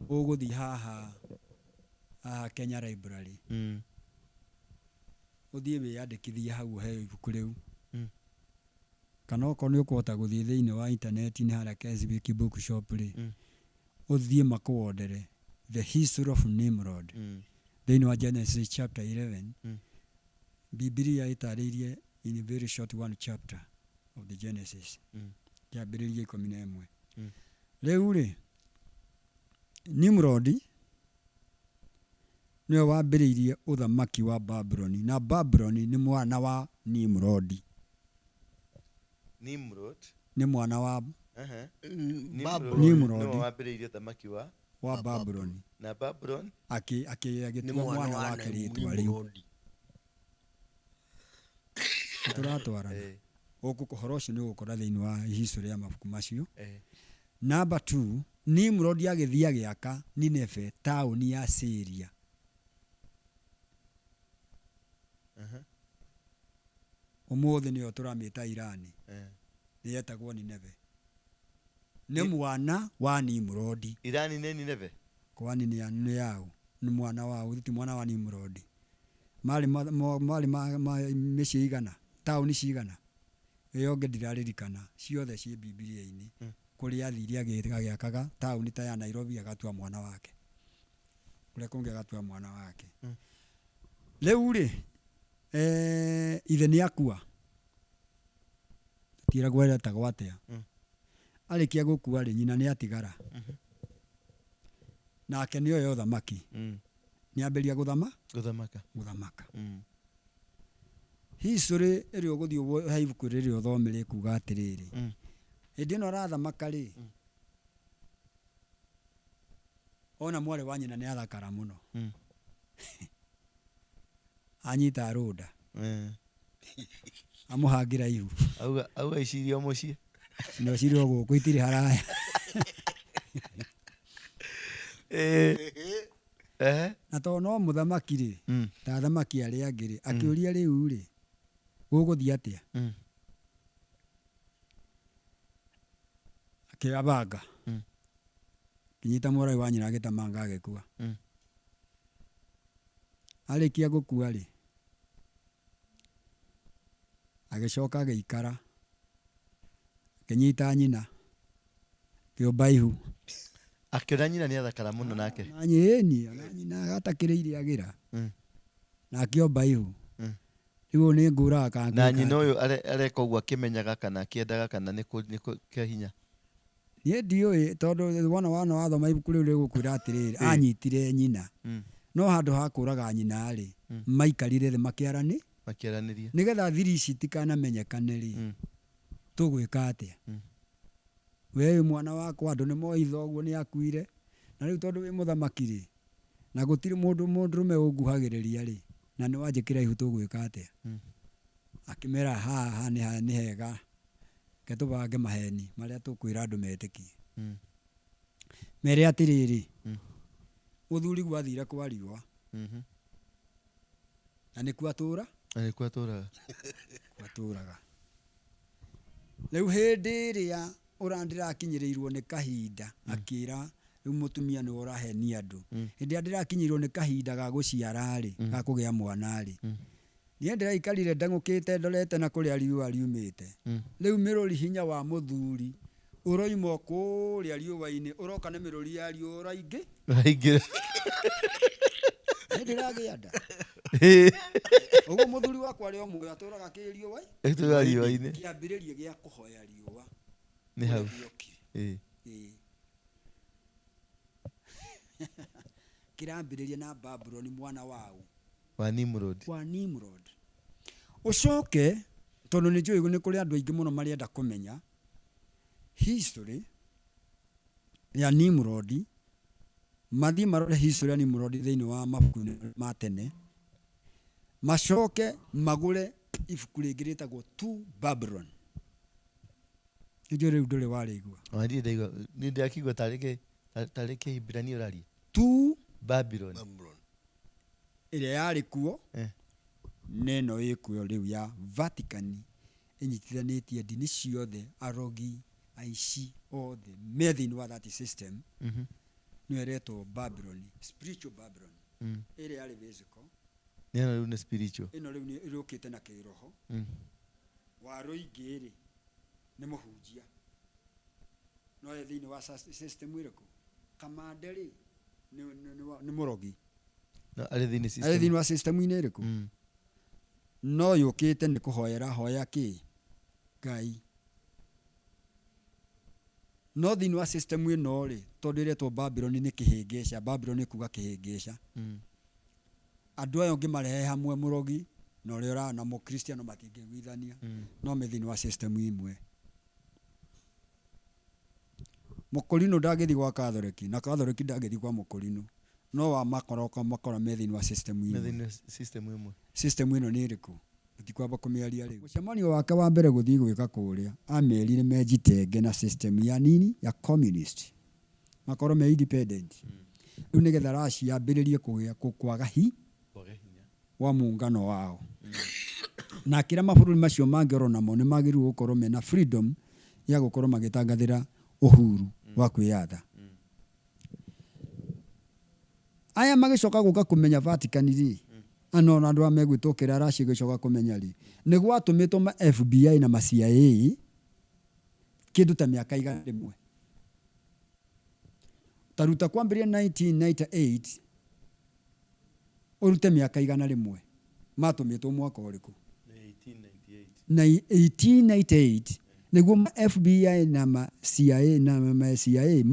ũgũthiĩ haha haha Kenya Library ũthiĩ wĩyandĩkithie hau ũheo ibuku rĩu. Kana okorwo nĩ ũkũhota gũthiĩ thĩinĩ wa intaneti-inĩ harĩa Keswick Bookshop rĩ, ũthiĩ makũondere The History of Nimrod thĩinĩ wa Genesis chapter 11. Bibilia ĩtarĩirie in very short one chapter of the Genesis, kĩambĩrĩria 11. Rĩu rĩ, Nimrod nĩwe wambĩrĩirie ũthamaki wa Babuloni, na Babuloni nĩ mwana wa Nimrod. Nimrod nĩ mwana wa Nimrod. Nimrod nĩwe wambĩrĩirie ũthamaki wa Babuloni. Na Babuloni agĩtua mwana wake rĩtwa rĩu. Tũratwarana. Gũkũ ũhoro ũcio nĩ ũgũkora thĩinĩ wa history ya mabuku macio. Number 2, Nimrod agĩthiĩ agĩaka Nineve, taũni ya Syria. Ũmũthĩ nĩyo tũramĩta Irani. Nĩ yetagwo Nineve. Nĩ mwana wa Nimrod. Irani nĩ Nineve? Kwani nĩ yaũ? Nĩ mwana wa ti mwana wa Nimrod. Marĩ mĩciĩ igana, taũni cigana. Ĩyo ĩngĩ ndiraririkana, ciothe ciĩ Bibilia-inĩ. Kũrĩa athire agĩakaga taũni ta ya Nairobi agatua mwana wake. Kũrĩa kũngĩ agatua mwana wake. Rĩu rĩ, ithe nĩ akua. Tũtiragwo etagwo atĩa. Arĩkia gũkua rĩ, nyina nĩ atigara. Nake nĩ oya ũthamaki. Nĩ ambĩrĩria gũthamaka. Gũthamaka. History ĩrĩa ũgũthiĩ he ibuku rĩrĩa ũthome rĩkuga atĩrĩrĩ. Hĩndĩ ĩno arathamaka rĩ, ona mwarĩ wa nyina nĩ athakara mũno. Anyita rũnda. Amũhangĩra ihu. Auga icirio mũciĩ. No cirio gũkũ itirĩ haraya. Na tondũ no mũthamaki rĩ, ta athamaki arĩa angĩ rĩ, akĩũria rĩu rĩ, gũgũthiĩ atĩa? Akĩabanga. Akĩnyita mwarĩ wa nyina agĩtamanga agĩkua. Arĩkia gũkua rĩ, agĩcoka agĩikara. Kĩnyita nyina. Kĩũmba ihu. Akĩona nyina nĩ athakara mũno nake. Na nyĩni, ona nyina gatakĩrĩire agĩra. Na akĩomba ihu. Rĩu nĩ ngũraga kana Na nyina ũyũ areka ũguo akĩmenyaga kana akĩendaga kana nĩ kĩa hinya. Niĩ ndiũĩ tondũ wona wana wathoma ibuku rĩu rĩgũkwĩra atĩrĩrĩ, anyitire nyina. No handũ ha kũraga nyina rĩ, maikarire thĩ makĩarani, Makĩaranĩria. Nĩgetha thiri ici itikanamenyekane rĩ, tũgwĩka atĩa? We wĩ mwana wakwa, andũ nĩ moĩ thoguo nĩ akuire, na rĩu tondũ wĩ mũthamaki rĩ, na gũtirĩ mũndũ mũndũrũme ũnguhagĩrĩria rĩ, na nĩ wanjĩkĩra ihu tũgwĩka atĩa? Akĩmera haha nĩ hega, reke tũbange maheni marĩa tũkwĩra andũ metĩkie. Mere atĩrĩrĩ, mũthuri gwathire kwa riũa, na nĩkuo atũra? Na nĩkuo atũraga. Atũraga. Rĩu hĩndĩ ĩrĩa ũrandĩrakinyĩrĩirwo nĩ kahinda, akĩra rĩu mũtumia nĩwe ũrahenia andũ. Hĩndĩ ĩrĩa ndĩrakinyĩrĩirwo nĩ kahinda ga gũciara rĩ, ga kũgĩa mwana rĩ, niĩ ndĩraikarire ndeng'ũkĩte ndorete na kũrĩa riũa riumĩte. Rĩu mĩrũri hinya wa mũthuri ũroima kũrĩa riũa-inĩ, ũroka nĩ mĩrũri ya riũa ũraingĩ. Ũraingĩra. Nĩ ndĩragĩa nda. Ũguo mũthuri wakwa arĩ o muoyo atũraga kĩ riũa? Atũraga riũa-inĩ. Kĩambĩrĩria gĩa kũhoya riũa. Nĩ hau. Ĩĩ. Kĩrambĩrĩria na Babuloni mwana wao. Wa Nimrod. Wa Nimrod. Ũcoke tondũ nĩ njũĩ nĩ kũrĩ andũ aingĩ mũno marenda kũmenya history ya Nimrod, mathiĩ marore history ya Nimrod thĩinĩ wa mabuku ma tene, macoke magũre ibuku rĩngĩ rĩtagwo To Babylon. Nĩnjũĩ rĩu ndũrĩ warĩigua. Ona ndirĩ ndaigua, nĩ ndĩrakĩigua tarĩ Kĩhibirania ũraria. To Babylon. Babylon. Ĩrĩa yarĩ kuo, na ĩno ĩkuo rĩu ya Vatican ĩnyitithanĩtie ndini ciothe, arogi, aici othe me thĩinĩ wa that system. Nĩyo ĩretwo Babylon, spiritual Babylon. Ĩrĩa yarĩ physical. Nĩ ĩno rĩu nĩ spiritual. Ĩno rĩu nĩ ĩrũkĩte na kĩroho. Wa rũingĩ rĩ, nĩ mũhunjia. No e thĩinĩ wa system ĩrĩkũ? Kamande rĩ, nĩ mũrogi. No, arĩ thĩinĩ system. Arĩ thĩinĩ wa system-inĩ ĩrĩkũ? No yũkĩte nĩ kũhoera hoya kĩ? Ngai. No thĩinĩ wa system ĩno rĩ, tondũ ĩretwo Babylon nĩ kĩhĩngĩca, Babylon nĩ kuga kĩhĩngĩca. Andũ aya ũngĩmarehe hamwe mũrogi na ũrĩa ũra na mũkristiano matingĩiguithania. No me thĩinĩ wa system ĩmwe. Mũkũrinũ ndangĩthiĩ gwa Catholic, na Catholic ndangĩthiĩ kwa mũkũrinũ. No wa makora makora me thĩinĩ wa system ĩmwe. Me thĩinĩ wa system ĩmwe. System ĩno nĩ ĩrĩkũ? Tũtikwamba kũmĩaria rĩu. Mũcemanio wake wa mbere gũthiĩ gwĩka kũrĩa, amerire mejitenge na system ya nini ya communist. Makorwo me independent. Rĩu nĩgetha Russia yambĩrĩrie kũgĩa kwaga hi Kwaga hinya. wa muungano wao. Na akĩra mabũrũri macio mangĩ oro namo nĩ magĩrĩirwo gũkorwo mena freedom ya gũkorwo magĩtangathĩra uhuru wa kwĩyatha. Aya magĩcoka gũka kũmenya Vatican rĩ, ano na andũ aya megwĩtwo kĩrĩa Russia ĩgĩcoka kũmenya rĩ, nĩ gwatũmĩtwo ma FBI na ma CIA kĩndũ ta mĩaka igana rĩmwe. Ta ruta kwambĩrĩria 1998 ũrute mĩaka igana rĩmwe, matũmĩtwo mwaka ũrĩkũ? Na 1898 nĩguo ma FBI na ma CIA na ma CIA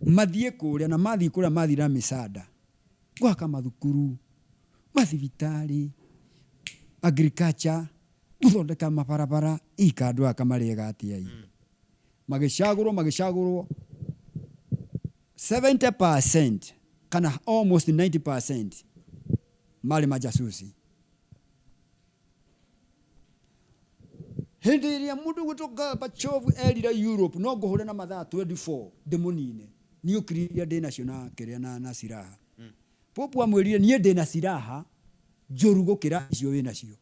mathiĩ kũrĩa, na mathiĩ kũrĩa mathiĩ na mĩcanda gwaka mathukuru, mathibitarĩ, agriculture, gũthondeka mabarabara, ika andũ aya kamarĩega atĩa ĩ. Magĩcagũrwo, magĩcagũrwo 70% kana almost 90% marĩ majasusi. Hĩndĩ ĩrĩa mũndũ gwĩtwo Gorbachev erire Europe no ngũhũre na mathaa 24 ndĩmũnine, nuclear iria ndĩ nacio na kĩrĩa na silaha. Pope amwĩrire niĩ ndĩ na silaha njũru gũkĩra icio wĩ nacio.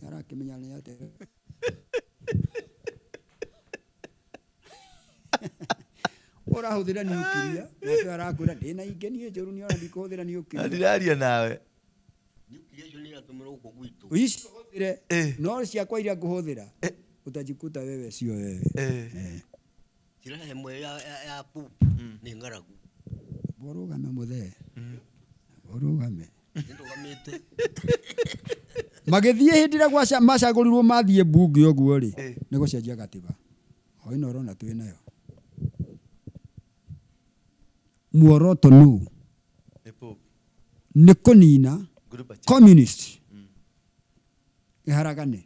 Arakĩmenya nĩ atĩa. Ũrahũthĩra nuclear, nake arakwĩra ndĩ na ingĩ niĩ njũru niĩ ona ndikũhũthĩra nuclear. Na ndiraria nawe. Nuclear icio nĩ iratũmĩrwo gũkũ gwitũ. Icio hũthĩre, no ciakwa iria ngũhũthĩra. Utajikuta wewe sio wewe. Eh. Njĩra ĩmwe ya Pope nĩ ng'aragu. Ũrũgame mũthee. Ũrũgame. Nĩndũgamĩte. Magĩthiĩ hĩndĩ ĩrĩa macagũrirwo mathiĩ mbunge ũguo rĩ, Eh. nĩ gũcenjia gatiba. O ĩno ũrona twĩ nayo. Muoroto nũ? Nĩ Pope. Nĩ kũnina Gorbachev. communist ĩharagane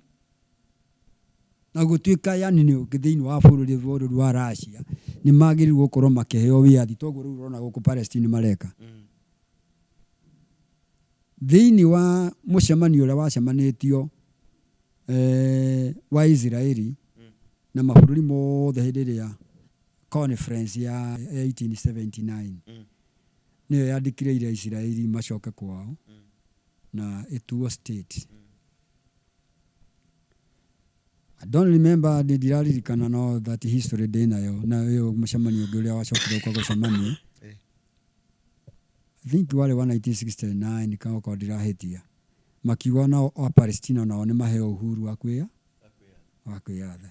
na gũtuĩka yani nĩ thĩinĩ wa bũrũri wa Russia nĩ magĩrĩirwo gũkorwo makĩheo wĩyathi toguo rĩu ũrona gũkũ Palestine mareka. Thĩinĩ wa mũcemanio ũrĩa wacemanĩtio wa Israeli na mabũrũri mothe hĩndĩ ĩrĩa conference ya 1879 nĩyo yandĩkire ira Israeli macoke kwao na ĩtuo state. I don't remember ndiraririkana no that history ndĩnayo na ĩyo mũcemanio ũngĩ ũrĩa wacokire ũka gũcemanio. I think warĩ wa 1969 kana okorwo ndirahĩtia. Makiuga nao a Palestina nao nĩ maheo uhuru wa kwĩya wa kwĩyatha.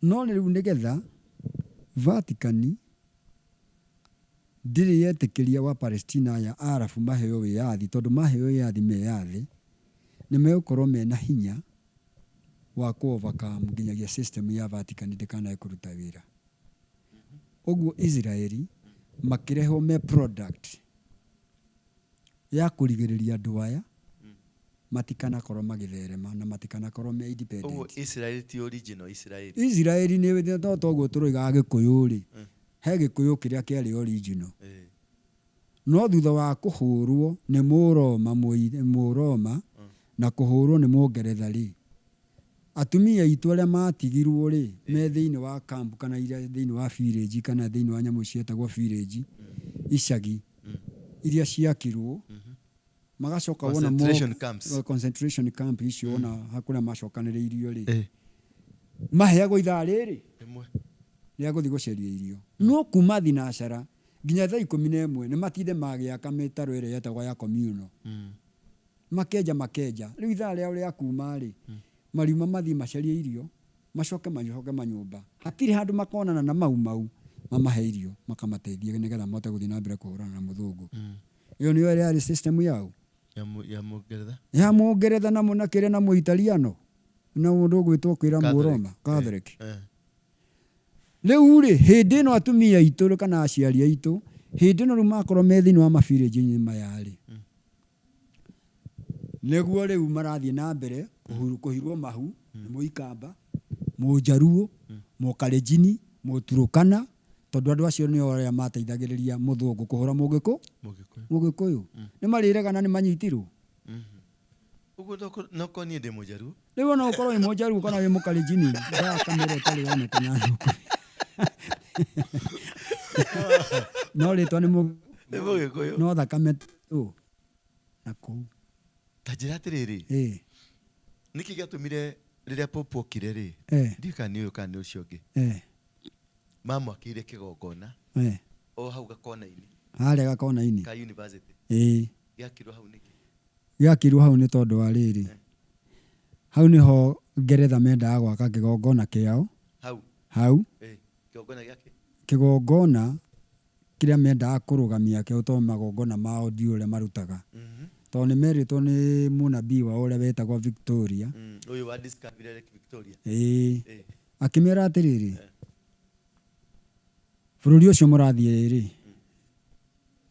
No rĩu nĩgetha Vatican ndĩrĩ yetĩkĩria wa Palestina aya Arabu maheo wĩyathi tondũ maheo wĩyathi meyathi nĩ megũkorwo mena hinya wa kũ overcome nginyagia system ya Vatican ndĩkanae kũruta wĩra. Ũguo Israeli makĩrehwo me product ya kũrigĩrĩria andũ aya matikanakorwo magĩtherema na matikanakorwo me Ũguo independent. Israel ti original Israel. Israeli nĩ no toguo tũroiga Gĩkũyũ rĩ, he Gĩkũyũ kĩrĩa kĩarĩ original. No thutha wa kũhũrwo nĩ Mũroma Mũroma na kũhũrwo nĩ Mũngeretha rĩ, atumia aitũ arĩa matigirwo rĩ me thĩinĩ wa camp kana iria thĩinĩ wa village kana thĩinĩ wa nyamũ cietagwo village icagi iria ciakirwo magacoka wona Concentration camps. Concentration camp icio wona kũrĩa macokanĩrĩirio rĩ maheagwo ithaa rĩrĩ Rĩmwe. rĩa gũthiĩ gũcaria irio no kuma thinacara nginya thaa 11 nĩ matinde magĩaka mĩtaro ĩrĩa yetagwo ya communal. Makenja makenja rĩu ithaa rĩao rĩa kuma rĩ mariuma mathiĩ macarie irio macoke macoke manyũmba hatirĩ handũ makonana na mau mau mamahe irio makamateithia nĩgetha mahote gũthiĩ na mbere kũhũrana na mũthũngũ. Ĩyo nĩyo yarĩ system yao Ya Mũngeretha. Ya mũngeretha na na kĩrĩa na mũitaliano na mũndũ ũgwĩtwo kwĩra mũroma Catholic. Rĩu rĩ hĩndĩ ĩno atumia aitũ kana aciari aitũ hĩndĩ ĩno rĩu makorwo me thĩinĩ wa mabirĩnji maya rĩ nĩguo rĩu marathiĩ na mbere kũhirwo mahu nĩ mũikamba mũnjaruo mũkalenjini mũturukana tondũ andũ acio nĩo arĩa mateithagĩrĩria mũthũngũ kũhũra mũgĩkũ Mũgĩkũyũ. Mũgĩkũyũ nĩ marĩregana nĩ manyitirwo. Ũguo no korwo niĩ ndĩ mũjaruo. Rĩu ona ũkorwo wĩ mũnjaruo kana wĩ mũkalenjini ndaa kamera ĩtarĩ yonekana thũkũ no rĩtwa nĩ Nĩ mũgĩkũyũ. no thakame tu na kũu. Ta njĩra atĩrĩrĩ. Nĩkĩ gĩatũmire rĩrĩa Pope okire rĩ? Ndiũĩ kana nĩ ũyũ kana nĩ ũcio ũngĩ. Mamwakĩire kĩgongona o hau gakona-inĩ. Harĩa gakona-inĩ. Ka university. Gĩakirwo hau nĩkĩ? Gĩakirwo hau nĩ tondũ wa rĩrĩ. Hau nĩho Ngeretha mendaga gwaka kĩgongona kĩao. Hau. Hau. Kĩgongona gĩake? Kĩgongona kĩrĩa mendaga kũrũgamia kĩo tondũ magongona mao ndiũĩ ũrĩa marutaga. Tondũ nĩ merĩtwo nĩ mũnabii wao ũrĩa wetagwo Victoria. Ũyũ wa discovery Lake Victoria. Akĩmera atĩrĩrĩ, bũrũri ũcio mũrathiĩ rĩ,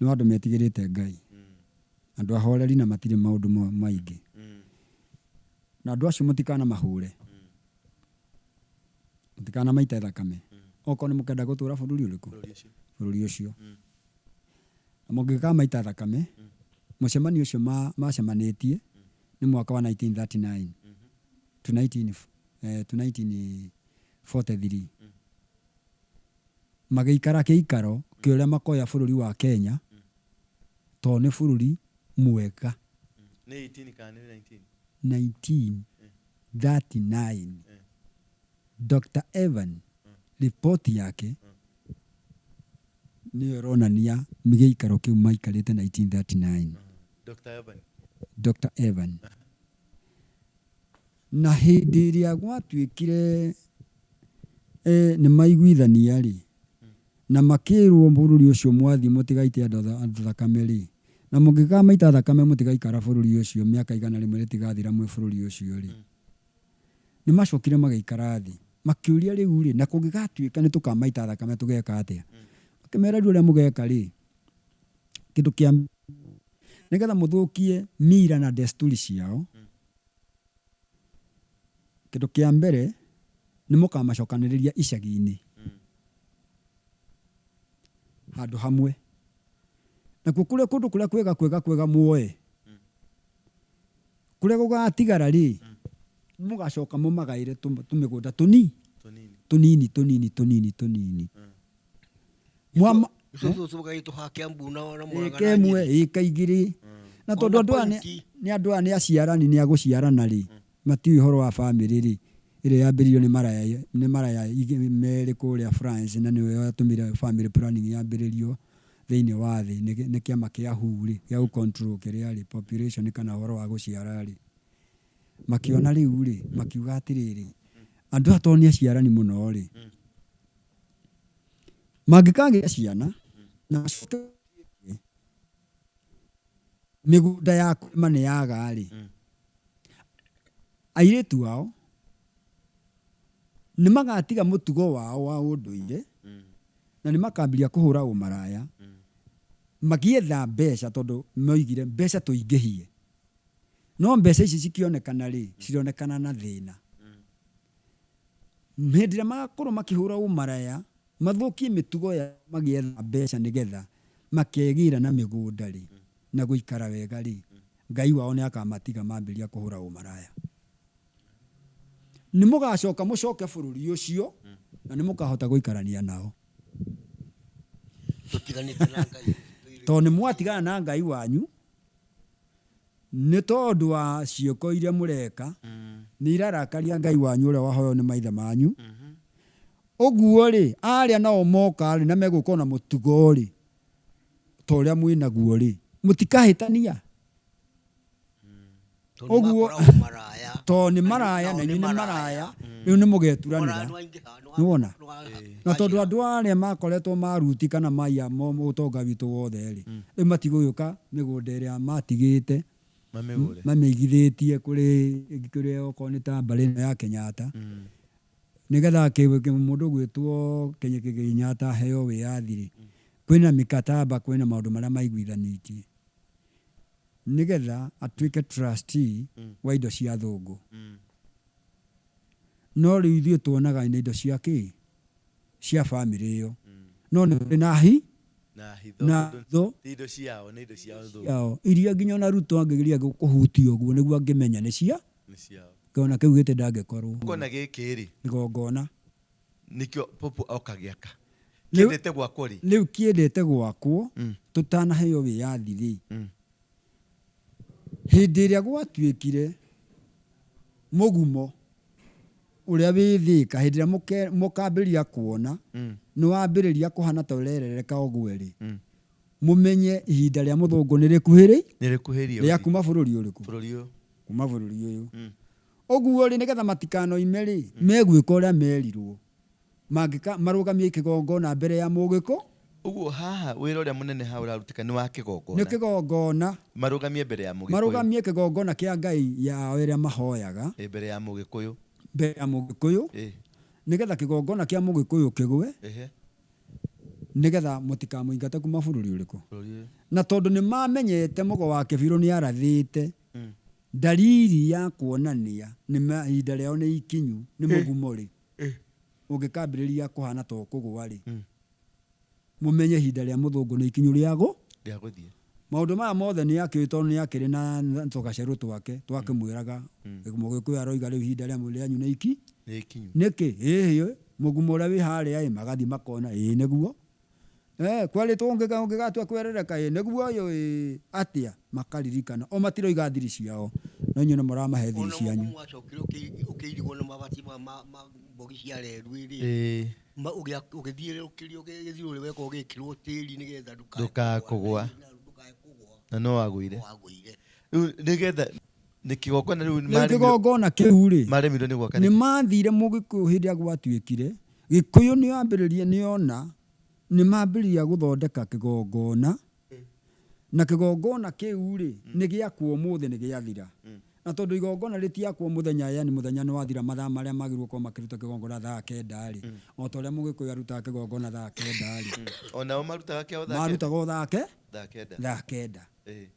nĩ wa andũ metigĩrĩte Ngai. Andũ ahoreri na matirĩ maũndũ maingĩ. Na andũ acio mũtikanamahũre. Mũtikanamaite thakame. Okorwo nĩ mũkenda gũtũra bũrũri ũrĩkũ? Bũrũri ũcio. Na mũngĩkamaita thakame, mũcemanio ũcio macemanĩtie nĩ mwaka wa 1939 to 1943. Magĩikara kĩikaro kĩa ũrĩa makoya bũrũri wa Kenya tondũ nĩ bũrũri mwega. Nĩ 18 kana nĩ 19? 1939. Dr. Evan ripoti yake nĩyo ĩronania gĩikaro kĩu maikarĩte 1939. Dr. Evan. Dr. Evan. Na hĩndĩ ĩrĩa gwatuĩkire nĩ maiguithania rĩ, na makĩrwo bũrũri ũcio mwathiĩ mũtigaite andũ thakame rĩ, na mũngĩkamaita thakame mũtigaikara bũrũri ũcio mĩaka 100 rĩtigathira mwĩ bũrũri ũcio rĩ, nĩ macokire magĩikara thĩ makĩũria rĩu rĩ, na kũngĩgatuĩka nĩ tũkamaita thakame tũgeka atĩa? Makĩmera rĩu ũrĩa mũgeka rĩ, kĩndũ kĩa nĩgetha mũthũkie mira na desturi ciao, kĩndũ kĩa mbere nĩ mũkamacokanĩrĩria icagi-inĩ handũ hamwe, nakuo kũrĩa kũndũ kũrĩa kwega kwega kwega muoe, kũrĩa gũgatigara rĩ, mũgacoka mũmagaĩre tũmĩgũnda tũnini tũnini tũnini tũnini tũnini. Mwama ĩka ĩmwe ĩka igĩrĩ, na tondũ andũ aya nĩ andũ aya nĩ aciarani, nĩ agũciarana rĩ, matiũĩ ũhoro wa bamĩrĩ rĩ, ĩrĩa yambĩrĩirio nĩ maraya merĩ kũrĩa France, na nĩyo yatũmire family planning yambĩrĩrio thĩinĩ wa thĩ nĩ kĩama kĩa WHO rĩ, gĩa gũ control kĩrĩa rĩ, population kana ũhoro wa gũciara rĩ. Makĩona rĩu rĩ, makiuga atĩrĩrĩ, andũ aya tondũ nĩ aciarani mũno rĩ, mangĩkagĩa ciana na macoke mĩgũnda ya kũrĩma nĩ yaga rĩ, airĩtu ao nĩ magatiga mũtugo wao wa ũndũire, na nĩ makambĩrĩria kũhũra ũmaraya magĩetha mbeca, tondũ moigire mbeca tũingĩhie, no mbeca ici cikĩonekana rĩ, cironekana na thĩna. Hĩndĩ ĩrĩa magakorwo makĩhũra ũmaraya mathũkie mĩtugo ya magĩetha mbeca nĩgetha makegĩra na mĩgũnda rĩ, na gũikara wega rĩ, Ngai wao nĩ akamatiga mambĩrĩria kũhũra ũmaraya. Nĩ mũgacoka mũcoke bũrũri ũcio, na nĩ mũkahota gũikarania nao. Tũtiganĩte na Ngai. Tondũ nĩ mwatigana na Ngai wanyu, nĩ tondũ wa ciĩko iria mũreka, nĩ irarakaria Ngai wanyu ũrĩa wahoywo nĩ maithe manyu. Ũguo rĩ, arĩa nao moka rĩ, na megũka na mũtugo rĩ, ta ũrĩa mwĩnaguo rĩ, mũtikahĩtania. Ũguo tondũ nĩ maraya na inyuĩ nĩ maraya, rĩu nĩ mũgeturanĩra. Nĩwona? Na tondũ andũ arĩa makoretwo maruti kana maiya ũtonga witũ wothe rĩ, rĩu matigũgĩũka mĩgũnda ĩrĩa matigĩte, mamĩigithĩtie kũrĩ okorwo nĩ ta mbarĩ ĩno ya Kenyatta, nĩgetha mũndũ ũgwĩtwo Kenyatta aheo wĩyathi rĩ, kwĩna mikataba, kwĩna maũndũ marĩa maiguithanĩtie nĩgetha atuĩke trustee wa indo cia thũngũ. No rĩu ithuĩ tuonaga nĩ indo cia kĩ, cia bamĩrĩ ĩyo, no nĩ kũrĩ na hi na hitho indo ciao, nĩ indo ciao ciao iria nginya ona Ruto angĩgeria kũhutia ũguo nĩguo angĩmenya nĩ cia kĩona kĩu gĩtĩ ndangĩkorwo. Kona gĩkĩ rĩ, igongona nĩkĩo Popu oka gĩaka kĩendete gwakwo rĩ, rĩu kĩendete gwakwo tũtanaheo wĩyathi rĩ, hĩndĩ ĩrĩa gwatuĩkire mũgumo ũrĩa wĩ Thĩka, hĩndĩ ĩrĩa mũkambĩrĩria kuona nĩ wambĩrĩria kũhana ta ũrerereka ũguo rĩ, mũmenye ihinda rĩa mũthũngũ nĩ rĩkuhĩrĩ, nĩ rĩkuhĩrĩrie rĩa kuma bũrũri ũrĩkũ, bũrũri ũyũ, kuma bũrũri ũyũ. Ũguo rĩ, nĩgetha matikanoime rĩ, megwĩka ũrĩa merirwo, mangĩka marũgamie kĩgongona mbere ya mũgĩkũ. Ũguo haha wĩra ũrĩa mũnene haha ũrarutĩka nĩ wa kĩgongona, nĩ kĩgongona, marũgamie mbere ya mũgĩkũyũ, marũgamie kĩgongona kĩa Ngai yao ĩrĩa mahoyaga mbere ya mũgĩkũyũ, mbere ya mũgĩkũyũ, nĩgetha kĩgongona kĩa mũgĩkũyũ kĩgwe, nĩgetha mũtikamũingate kuma bũrũri ũrĩkũ. Na tondũ nĩ mamenyete mũgo wa Kĩbirũ nĩ arathĩte dalili ya kuonania nĩ ihinda rĩao nĩ ikinyu, nĩ mũgumo rĩ, ũngĩkambĩrĩria kũhana ta ũkũgũa rĩ, mũmenye ihinda rĩa mũthũngũ nĩ ikinyu rĩago rĩa gũthiĩ. Maũndũ maya mothe nĩ akĩũĩ tondũ nĩ akĩrĩ na tũgacerũ twake twakĩmwĩraga mũgĩkũyũ aroiga rĩu ihinda rĩa rĩanyu nĩ iki nĩ ikinyu, nĩkĩ ĩhĩ mũgumo ũrĩa wĩ harĩa ĩ, magathiĩ makona ĩ nĩguo kwerĩtwo ũngĩgatua kwerereka ĩ nĩguo ũyũ ĩ atĩa, makaririkana o matiroiga thiri ciao, no inyuĩ nĩ mũramahe thiri cianyu. Ona wacokire ũkĩirigwo na mabati ma mbogi cia reru rĩ, ũgĩthiũrũrũkĩrio gĩthiũrũrĩ weka ũgĩkĩrwo tĩri nĩgetha ndũkae kũgũa, na no wagũire. Wagũire. Rĩu nĩgetha Nĩ kĩgongona rĩu Rĩu kĩgongona kĩu rĩ, maremirwo nĩ gwaka nĩ mathire mũgĩkũyũ hĩndĩ ĩrĩa gwatuĩkire gĩkũyũ nĩ ambĩrĩria nĩ ona nĩ mambĩrĩria gũthondeka kĩgongona, na kĩgongona kĩu rĩ nĩ gĩakwo ũmũthĩ nĩ gĩathira. Na tondũ igongona rĩtiakwo mũthenya, yani mũthenya nĩ wathira, mathaa marĩa magĩrĩirwo gũkorwo makĩruta kĩgongona thaa 9 rĩ, o ta ũrĩa mũgĩkũyũ arutaga kĩgongona thaa 9 rĩ, Onao marutaga kĩao thaa marutaga o thaa ke thaa 9. Thaa 9.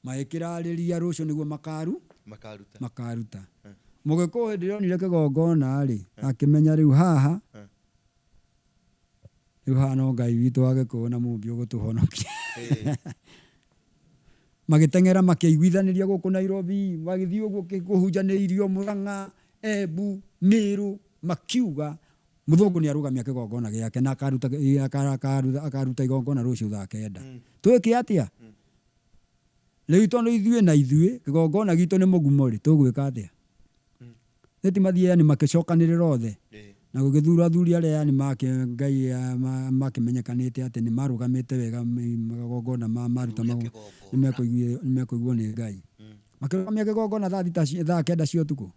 Magĩkĩrarĩria rũciũ nĩguo makaru Makaruta. Makaruta. Mũgĩkũyũ hĩndĩ ĩrĩa onire kĩgongona rĩ, akĩmenya rĩu haha, rĩu haha no Ngai witũ wa Gĩkũyũ na Mũmbi ũgũtũhonokia. Magĩteng'era makĩiguithanĩria gũkũ Nairobi, magĩthiĩ ũguo kũhunjanĩirio Mũrang'a, Embu, Mĩrũ, makiuga mũthũngũ nĩ arũgamia kĩgongona gĩake na akaruta igongona rũciũ thaa 9. Twĩke atĩa rĩu, tondũ ithuĩ na ithuĩ kĩgongona gitũ nĩ mũgumo rĩ, tũgwĩka atĩa? Nĩ mathiĩ yani makĩcokanĩrĩra othe na gũgĩthurwo athuri arĩa yani make Ngai makĩmenyekanĩte atĩ nĩ marũgamĩte wega magongona maruta nĩ mekũiguo nĩ Ngai. Makĩrũgamia kĩgongona thaa 6 thaa 9 cia ũtukũ.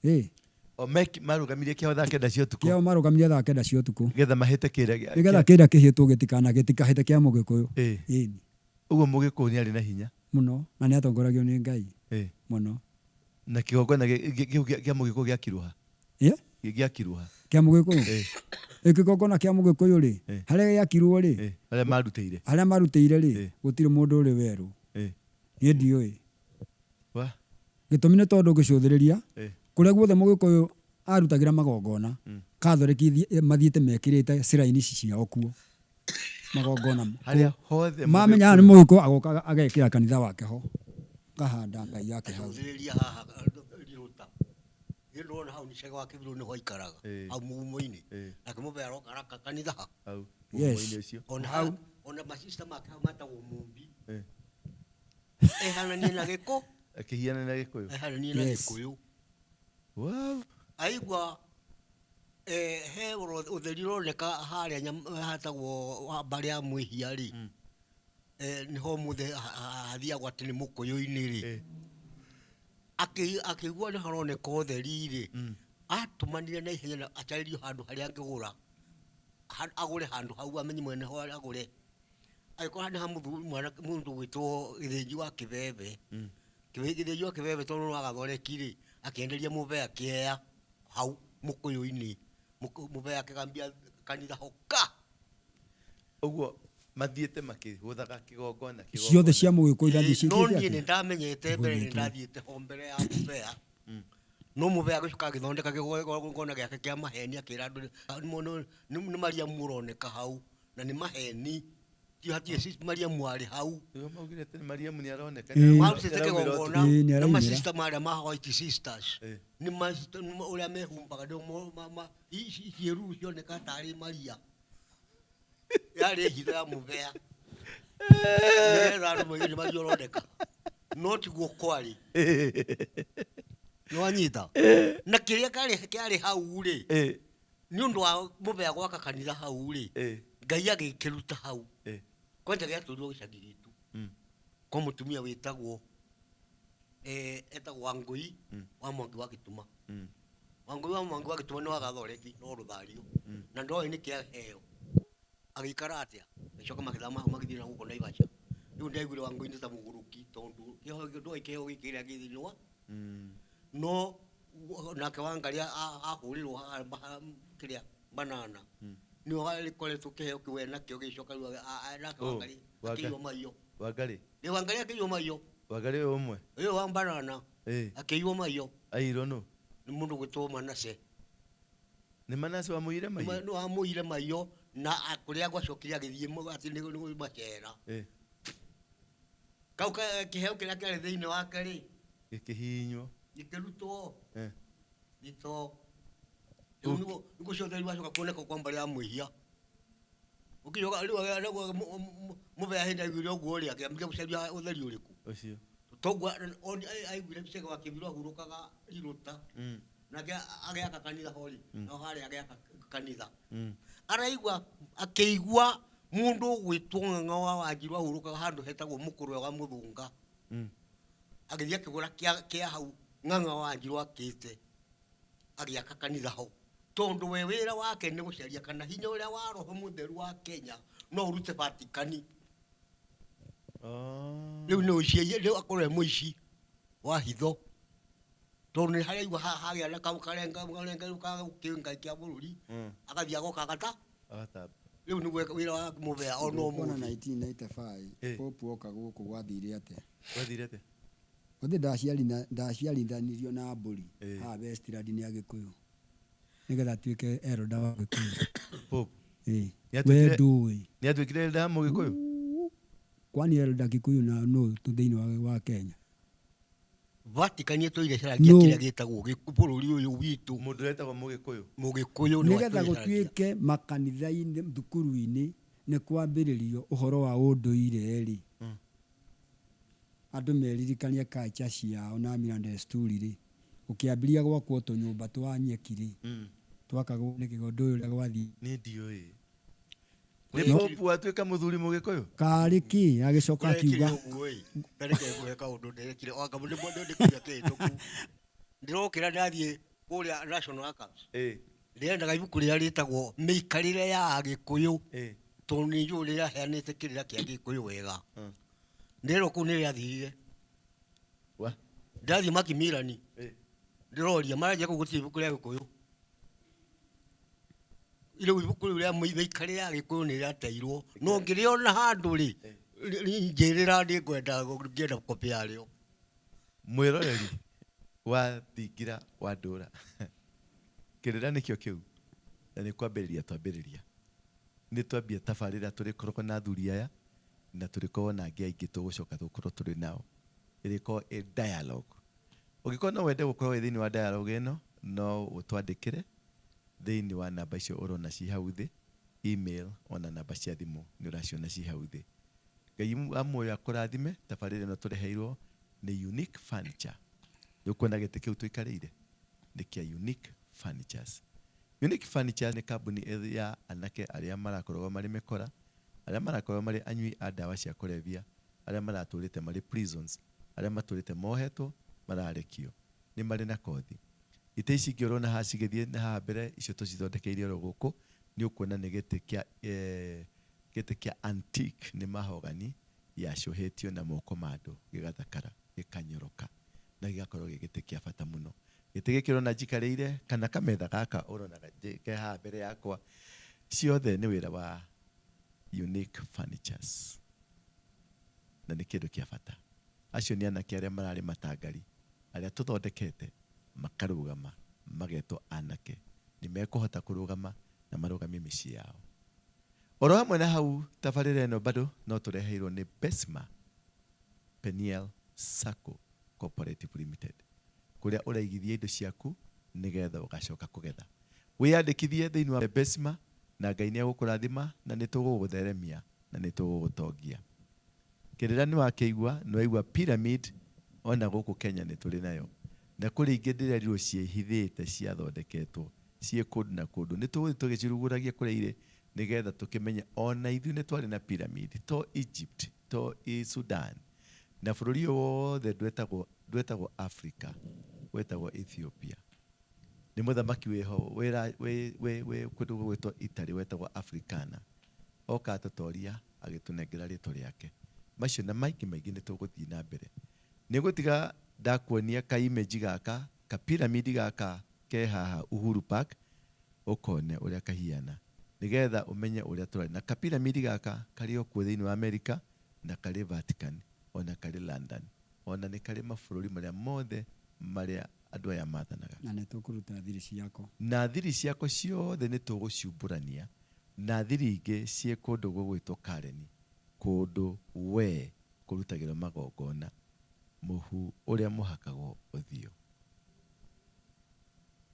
Ĩ. O marũgamirie kĩao thaa 9 cia ũtukũ? Kĩao marũgamirie thaa 9 cia ũtukũ. Getha mahĩte kĩrĩa nĩgetha kĩrĩa kĩhĩtwo gĩtikana gĩtikahĩte kĩa mũgĩkũyũ. Ĩni. Ũguo mũgĩkũyũ nĩ arĩ na hinya. Mũno, na nĩ atongoragio nĩ Ngai mũno. Na kĩgongona kĩu kĩa mũgĩkũyũ gĩakirwo ha? Ĩ? Gĩakirwo ha? Kĩa mũgĩkũyũ? Ĩ, kĩgongona kĩa mũgĩkũyũ rĩ, harĩa gĩakirwo rĩ, Harĩa marutĩire. Harĩa marutĩire rĩ, gũtirĩ mũndũ ũrĩ werũ. Niĩ ndiũĩ. Wa Gĩtũmi nĩ tondũ ngĩcũthĩrĩria kũrĩa guothe mũgĩkũyũ arutagĩra magongona, Catholic mathiĩte mekĩrĩte shrine ici ciao kuo magongona. Harĩa hothe mamenya nĩ mũgĩkũyũ agoka agekĩra kanitha wake ho, akahanda ngai yake hau. Acũthĩrĩria haha riũta niĩ ndĩrona hau nĩ cege wa Kĩbirũ nĩho aikaraga, hau mũgumo-inĩ. Nake mũbea aroka araka kanitha ha hau Yes. mũgumo-inĩ ũcio. Ona hau ona masista make hau metagwo Mũmbi, ehananie na gĩkũ Akĩhiana na Gĩkũyũ. Ehananie na Gĩkũyũ. Aigua he ũtheri ũroneka harĩa hatagwo mbarĩ ya mwĩhia rĩ, nĩho mũthĩ hathiagwo atĩ nĩ mũkũyũ-inĩ rĩ. Akĩigua nĩ haroneka ũtheri rĩ, atũmanire na ihenya na acarĩrio handũ harĩa angĩgũra, agũre handũ hau, amenye mwene ho agũre. Agĩkora nĩ ha mũndũ gwĩtwo Gĩthĩnji wa Kĩbebe. Gĩthĩnji wa Kĩbebe tondũ no agathoreki rĩ, akĩenderia mũbea kĩea hau mũkũyũ-inĩ. Mũbea akĩgambia kanitha ho ka. Ũguo mathiĩte makĩhũthaga kĩgongona. Ciothe cia mũgĩkũyũ irathiĩ No ciĩkĩte niĩ nĩ atĩa? ndamenyete mbere nĩ Ihũthĩtwo. ndathiĩte ho mbere ya mũbea, no mũbea agĩcoka agĩthondeka kĩgongona gĩake kĩa maheni, akĩra andũ nĩ Mariamu ũroneka hau, na nĩ maheni, ti hatirĩ Mariamu arĩ hau. Nĩguo maugire atĩ Mariamu nĩ aroneka. Marutĩte kĩgongona Ĩĩ, nĩ na araumĩra. masista marĩa ma white sisters nĩ ũrĩa mehumbaga nĩo ciĩruru cioneka tarĩ Maria, yarĩ hitho ya mũbea nĩgetha andũ moige nĩ Maria ũroneka, no tiguo kwarĩ. Nĩwanyita? Na kĩrĩa kĩarĩ hau rĩ, nĩ ũndũ wa mũbea gwaka kanitha hau rĩ, Ngai agĩkĩruta hau. Kwanja gĩatũrirwo gĩcagi gitũ kwa mũtumia wĩtagwo etagwo Wangũi wa Mwangi wa Gĩtuma. Wangũi wa Mwangi wa Gĩtuma nĩ wagathoreki no rũthario na ndoĩ nĩ kĩaheo agĩikara atĩa, agĩcoka magĩthama hau magĩthiĩ na gũkũ Naivasha. Rĩu ndaiguire Wangũi nĩ ta mũgũrũki tondũ kĩheo ndoĩ kĩheo gĩkĩ kĩrĩa gĩ thĩinĩ wa no nake Wangarĩ ahũrĩrwo haha kĩrĩa banana nĩho agĩkoretwo kĩheo kĩu enakĩo gĩcoka rĩu nake Oh, Wangarĩ akĩiywo maiyo. Wangarĩ. Nĩ Wangarĩ akĩiywo maiyo. Wangarĩ ũyũ ũmwe. Ũyũ wa banana akĩiywo maiyo. Aiyirwo nũ? Nĩ mũndũ gwĩtwo Manase. Nĩ Manase wamũiyire maiyo? Nĩ wamũiyire maiyo na kũrĩa gwacokire agĩthiĩ atĩ nĩ macera kau kĩheo kĩrĩa kĩarĩ thĩinĩ wake rĩ, Gĩkĩhihinywo. Gĩkĩrutwo thito. Rĩu nĩguo ũcio ũtheri wacoka kuoneka kwa mbarĩ ya mwĩhia ũkĩoga rĩu mũbea hĩndĩ aiguire ũguo rĩ, akĩambia gũcaria ũtheri ũrĩkũ. Ũcio. Toguo aiguire cege wa Kĩbirũ ahurũkaga rirũta, nake agĩaka kanitha ho rĩ, no harĩa agĩaka kanitha. Araigua akĩigua mũndũ ũgwĩtwo Ng'ang'a wa Wanjiru ahurũkaga handũ hetagwo Mũkũrwe wa Mũthunga. Agĩthiĩ akĩgũra kĩa kĩa hau Ng'ang'a wa Njirũ akĩte, agĩaka kanitha ho, tondũ we wĩra wake nĩ gũcaria kana hinya ũrĩa wa Roho Mũtheru wa Kenya no ũrute Vatikani. Rĩu nĩ ũici, rĩu akorwo e mũici wa hitho, tondũ nĩ harĩa aigua hagĩa na karenga ka kĩngai kĩa bũrũri, agathiĩ agoka agata. Agatamba. Rĩu nĩguo wĩra wa mũbea ona Kuona ũmũthĩ. 1995 Pope oka gũkũ gwathire atĩa? Gwathire atĩa? Gũthĩ ndaciarithanirio na mbũri haha Westland nĩ Agĩkũyũ nĩgetha atuĩke elder wa Gĩkũyũ. Pope. Ĩ. Nĩ We ndũĩ. Nĩ atuĩkire elder Mũgĩkũyũ? Kwani elder Kikuyu na nũ tu thĩinĩ wa Kenya? Vatican ĩtũire ĩcaragia No. kĩrĩa gĩtagwo bũrũri ũyũ witũ. Mũndũ wetagwo Mũgĩkũyũ. Mũgĩkũyũ nĩwe Nĩgetha atũire ĩcaragia. gũtuĩke makanitha-inĩ, thukuru-inĩ nĩ kwambĩrĩrio ũhoro wa ũndũire rĩ, andũ meririkanie culture ciao na mila na desturi rĩ, gũkĩambĩrĩria gwakwo tũnyũmba twa nyeki rĩ, twakagwo nĩ kĩgo ũndũ ũyũ ũrĩa gwathiĩ. Niĩ ndiũĩ. Nĩ Pope watuĩka mũthuri Mũgĩkũyũ? Karĩ kĩ agĩcoka Ũrekire akiuga ũguo ĩ, ta reke ngũhe kaũndũ ndĩrekire, anga nĩ nĩ kũrĩa kĩhĩtũku. Ndĩrokĩra ndathiĩ kũrĩa National Archives. Ndĩrendaga ibuku rĩrĩa rĩtagwo Mĩikarĩre ya Agĩkũyũ, tondũ nĩ njũĩ rĩraheanĩte kĩrĩra kĩa Gĩkũyũ wega. Ndĩrerwo kũu nĩ rĩathirire. Wa? Ndathiĩ Macmillan, ndĩroria, maranjĩra kũu gũtirĩ ibuku rĩa Gĩkũyũ. Rĩu ibuku rĩu rĩa Mĩikarĩre ya Agĩkũyũ nĩ rĩateirwo. No ngĩrĩona handũ rĩ, njĩrĩra nĩngwenda ngĩenda copy yarĩo. Mwĩroreri wa thingira wa ndũra, kĩrĩra nĩkĩo kĩu, na nĩ kwambĩrĩria twambĩrĩria. Nĩ twambia tabarĩra tũrĩkoragwo na athuri aya, na tũrĩkorwo na angĩ aingĩ tũgũcoka tũkorwo tũrĩ nao. Ĩrĩkorwo ĩ dialogue. Ũngĩkorwo no wende gũkorwo wĩ thĩinĩ wa dialogue ĩno, no ũtwandĩkĩre thĩinĩ wa namba icio ũrona ci hau thĩ, email ona namba cia thimũ nĩ ũraciona ci hau thĩ. Ngai wa muoyo akũrathime. Tabarĩra ĩno tũreheirwo nĩ Unique Furniture. Nĩ ũkuona gĩtĩ kĩu tũikarĩire nĩ kĩa Unique Furnitures. Unique Furniture nĩ kambuni ya anake arĩa marakoragwo marĩ mĩkora, arĩa marakoragwo marĩ anyui a ndawa cia kũrebia, arĩa maratũrĩte marĩ prisons, arĩa matũrĩte mohetwo mararekio, nĩ marĩ na kothi. Itĩ ici ingĩ ũrona haha cigĩthiĩ na haha mbere, icio tũcithondekeire oro gũkũ, nĩ ũkuona nĩ gĩtĩ kĩa antique, nĩ mahogany yacũhĩtio na moko ma andũ, gĩgathakara, gĩkanyoroka, na gĩgakorwo gĩ gĩtĩ kĩa bata mũno. Gĩtĩ gĩkĩ ũrona njikarĩire, kana kametha gaka ũrona ke haha mbere yakwa, ciothe nĩ wĩra wa Unique Furnitures. Na nĩ kĩndũ kĩa bata. Acio nĩ anake arĩa mararĩ matangari, arĩa tũthondekete, makarũgama, magetwo anake. Nĩ mekũhota kũrũgama na marũgamie mĩciĩ yao. Oro hamwe na hau tabarĩra ĩno bado no tũreheirwo nĩ Besma Peniel Sacco Cooperative Limited, kũrĩa ũraigithia indo ciaku nĩgetha ũgacoka kũgetha. Wĩyandĩkithie thĩinĩ wa Besma na Ngai nĩ egũkũrathima na nĩ tũgũgũtheremia na nĩ tũgũgũtongia. Kĩrĩra nĩ wakĩigua, nĩ waigua pyramid ona gũkũ Kenya nĩ tũrĩ nayo. Na kũrĩ ingĩ ndĩrerirwo ciĩhithĩte ciathondeketwo ciĩ kũndũ na kũndũ. Nĩ tũgũthiĩ tũgĩcirugũragia kũrĩa irĩ nĩgetha tũkĩmenye ona ithuĩ nĩ twarĩ na pyramid, to Egypt, to Sudan. Na bũrũri ũyũ wothe ndwetagwo Africa, wetagwo Ethiopia. Nĩ mũthamaki wĩho, wĩ kũndũ gũgwĩtwo Italy wetagwo Africana. Oka atũtoria agĩtũnengera rĩtwa rĩake. Macio na maingĩ maingĩ nĩ tũgũthiĩ na mbere. Nĩ gũtiga ndakuonia ka image gaka, ka pyramid gaka ke haha Uhuru Park, ũkone ũrĩa kahiana, nĩgetha ũmenye ũrĩa tũrarĩ. Na ka pyramid gaka karĩ o kuo thĩinĩ wa America, na karĩ Vatican, ona karĩ London, ona nĩ karĩ mabũrũri marĩa mothe marĩa andũ aya mathanaga. Na nĩ tũkũruta thiri ciako. Na thiri ciako ciothe nĩ tũgũciumbũrania, na thiri ingĩ ciĩ kũndũ gũgwĩtwo Karen, kũndũ we kũrutagĩrwo magongona, mũhu ũrĩa mũhakagwo ũthiũ.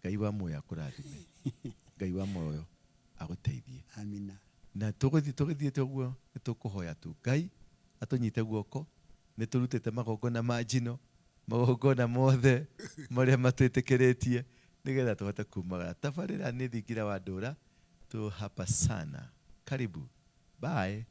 Ngai wa muoyo akũrathime. Ngai wa muoyo agũteithie. Amina. Na tũgũthiĩ tũgĩthiĩte ũguo, nĩ tũkũhoya tu Ngai atũnyite guoko, nĩ tũrutĩte magongona ma njino, magongona mothe marĩa matwĩtĩkĩrĩtie, nĩgetha tũhote kumagara. Tabarĩra nĩ thingira wa ndũra, tu hapa sana. Karibu. Bye.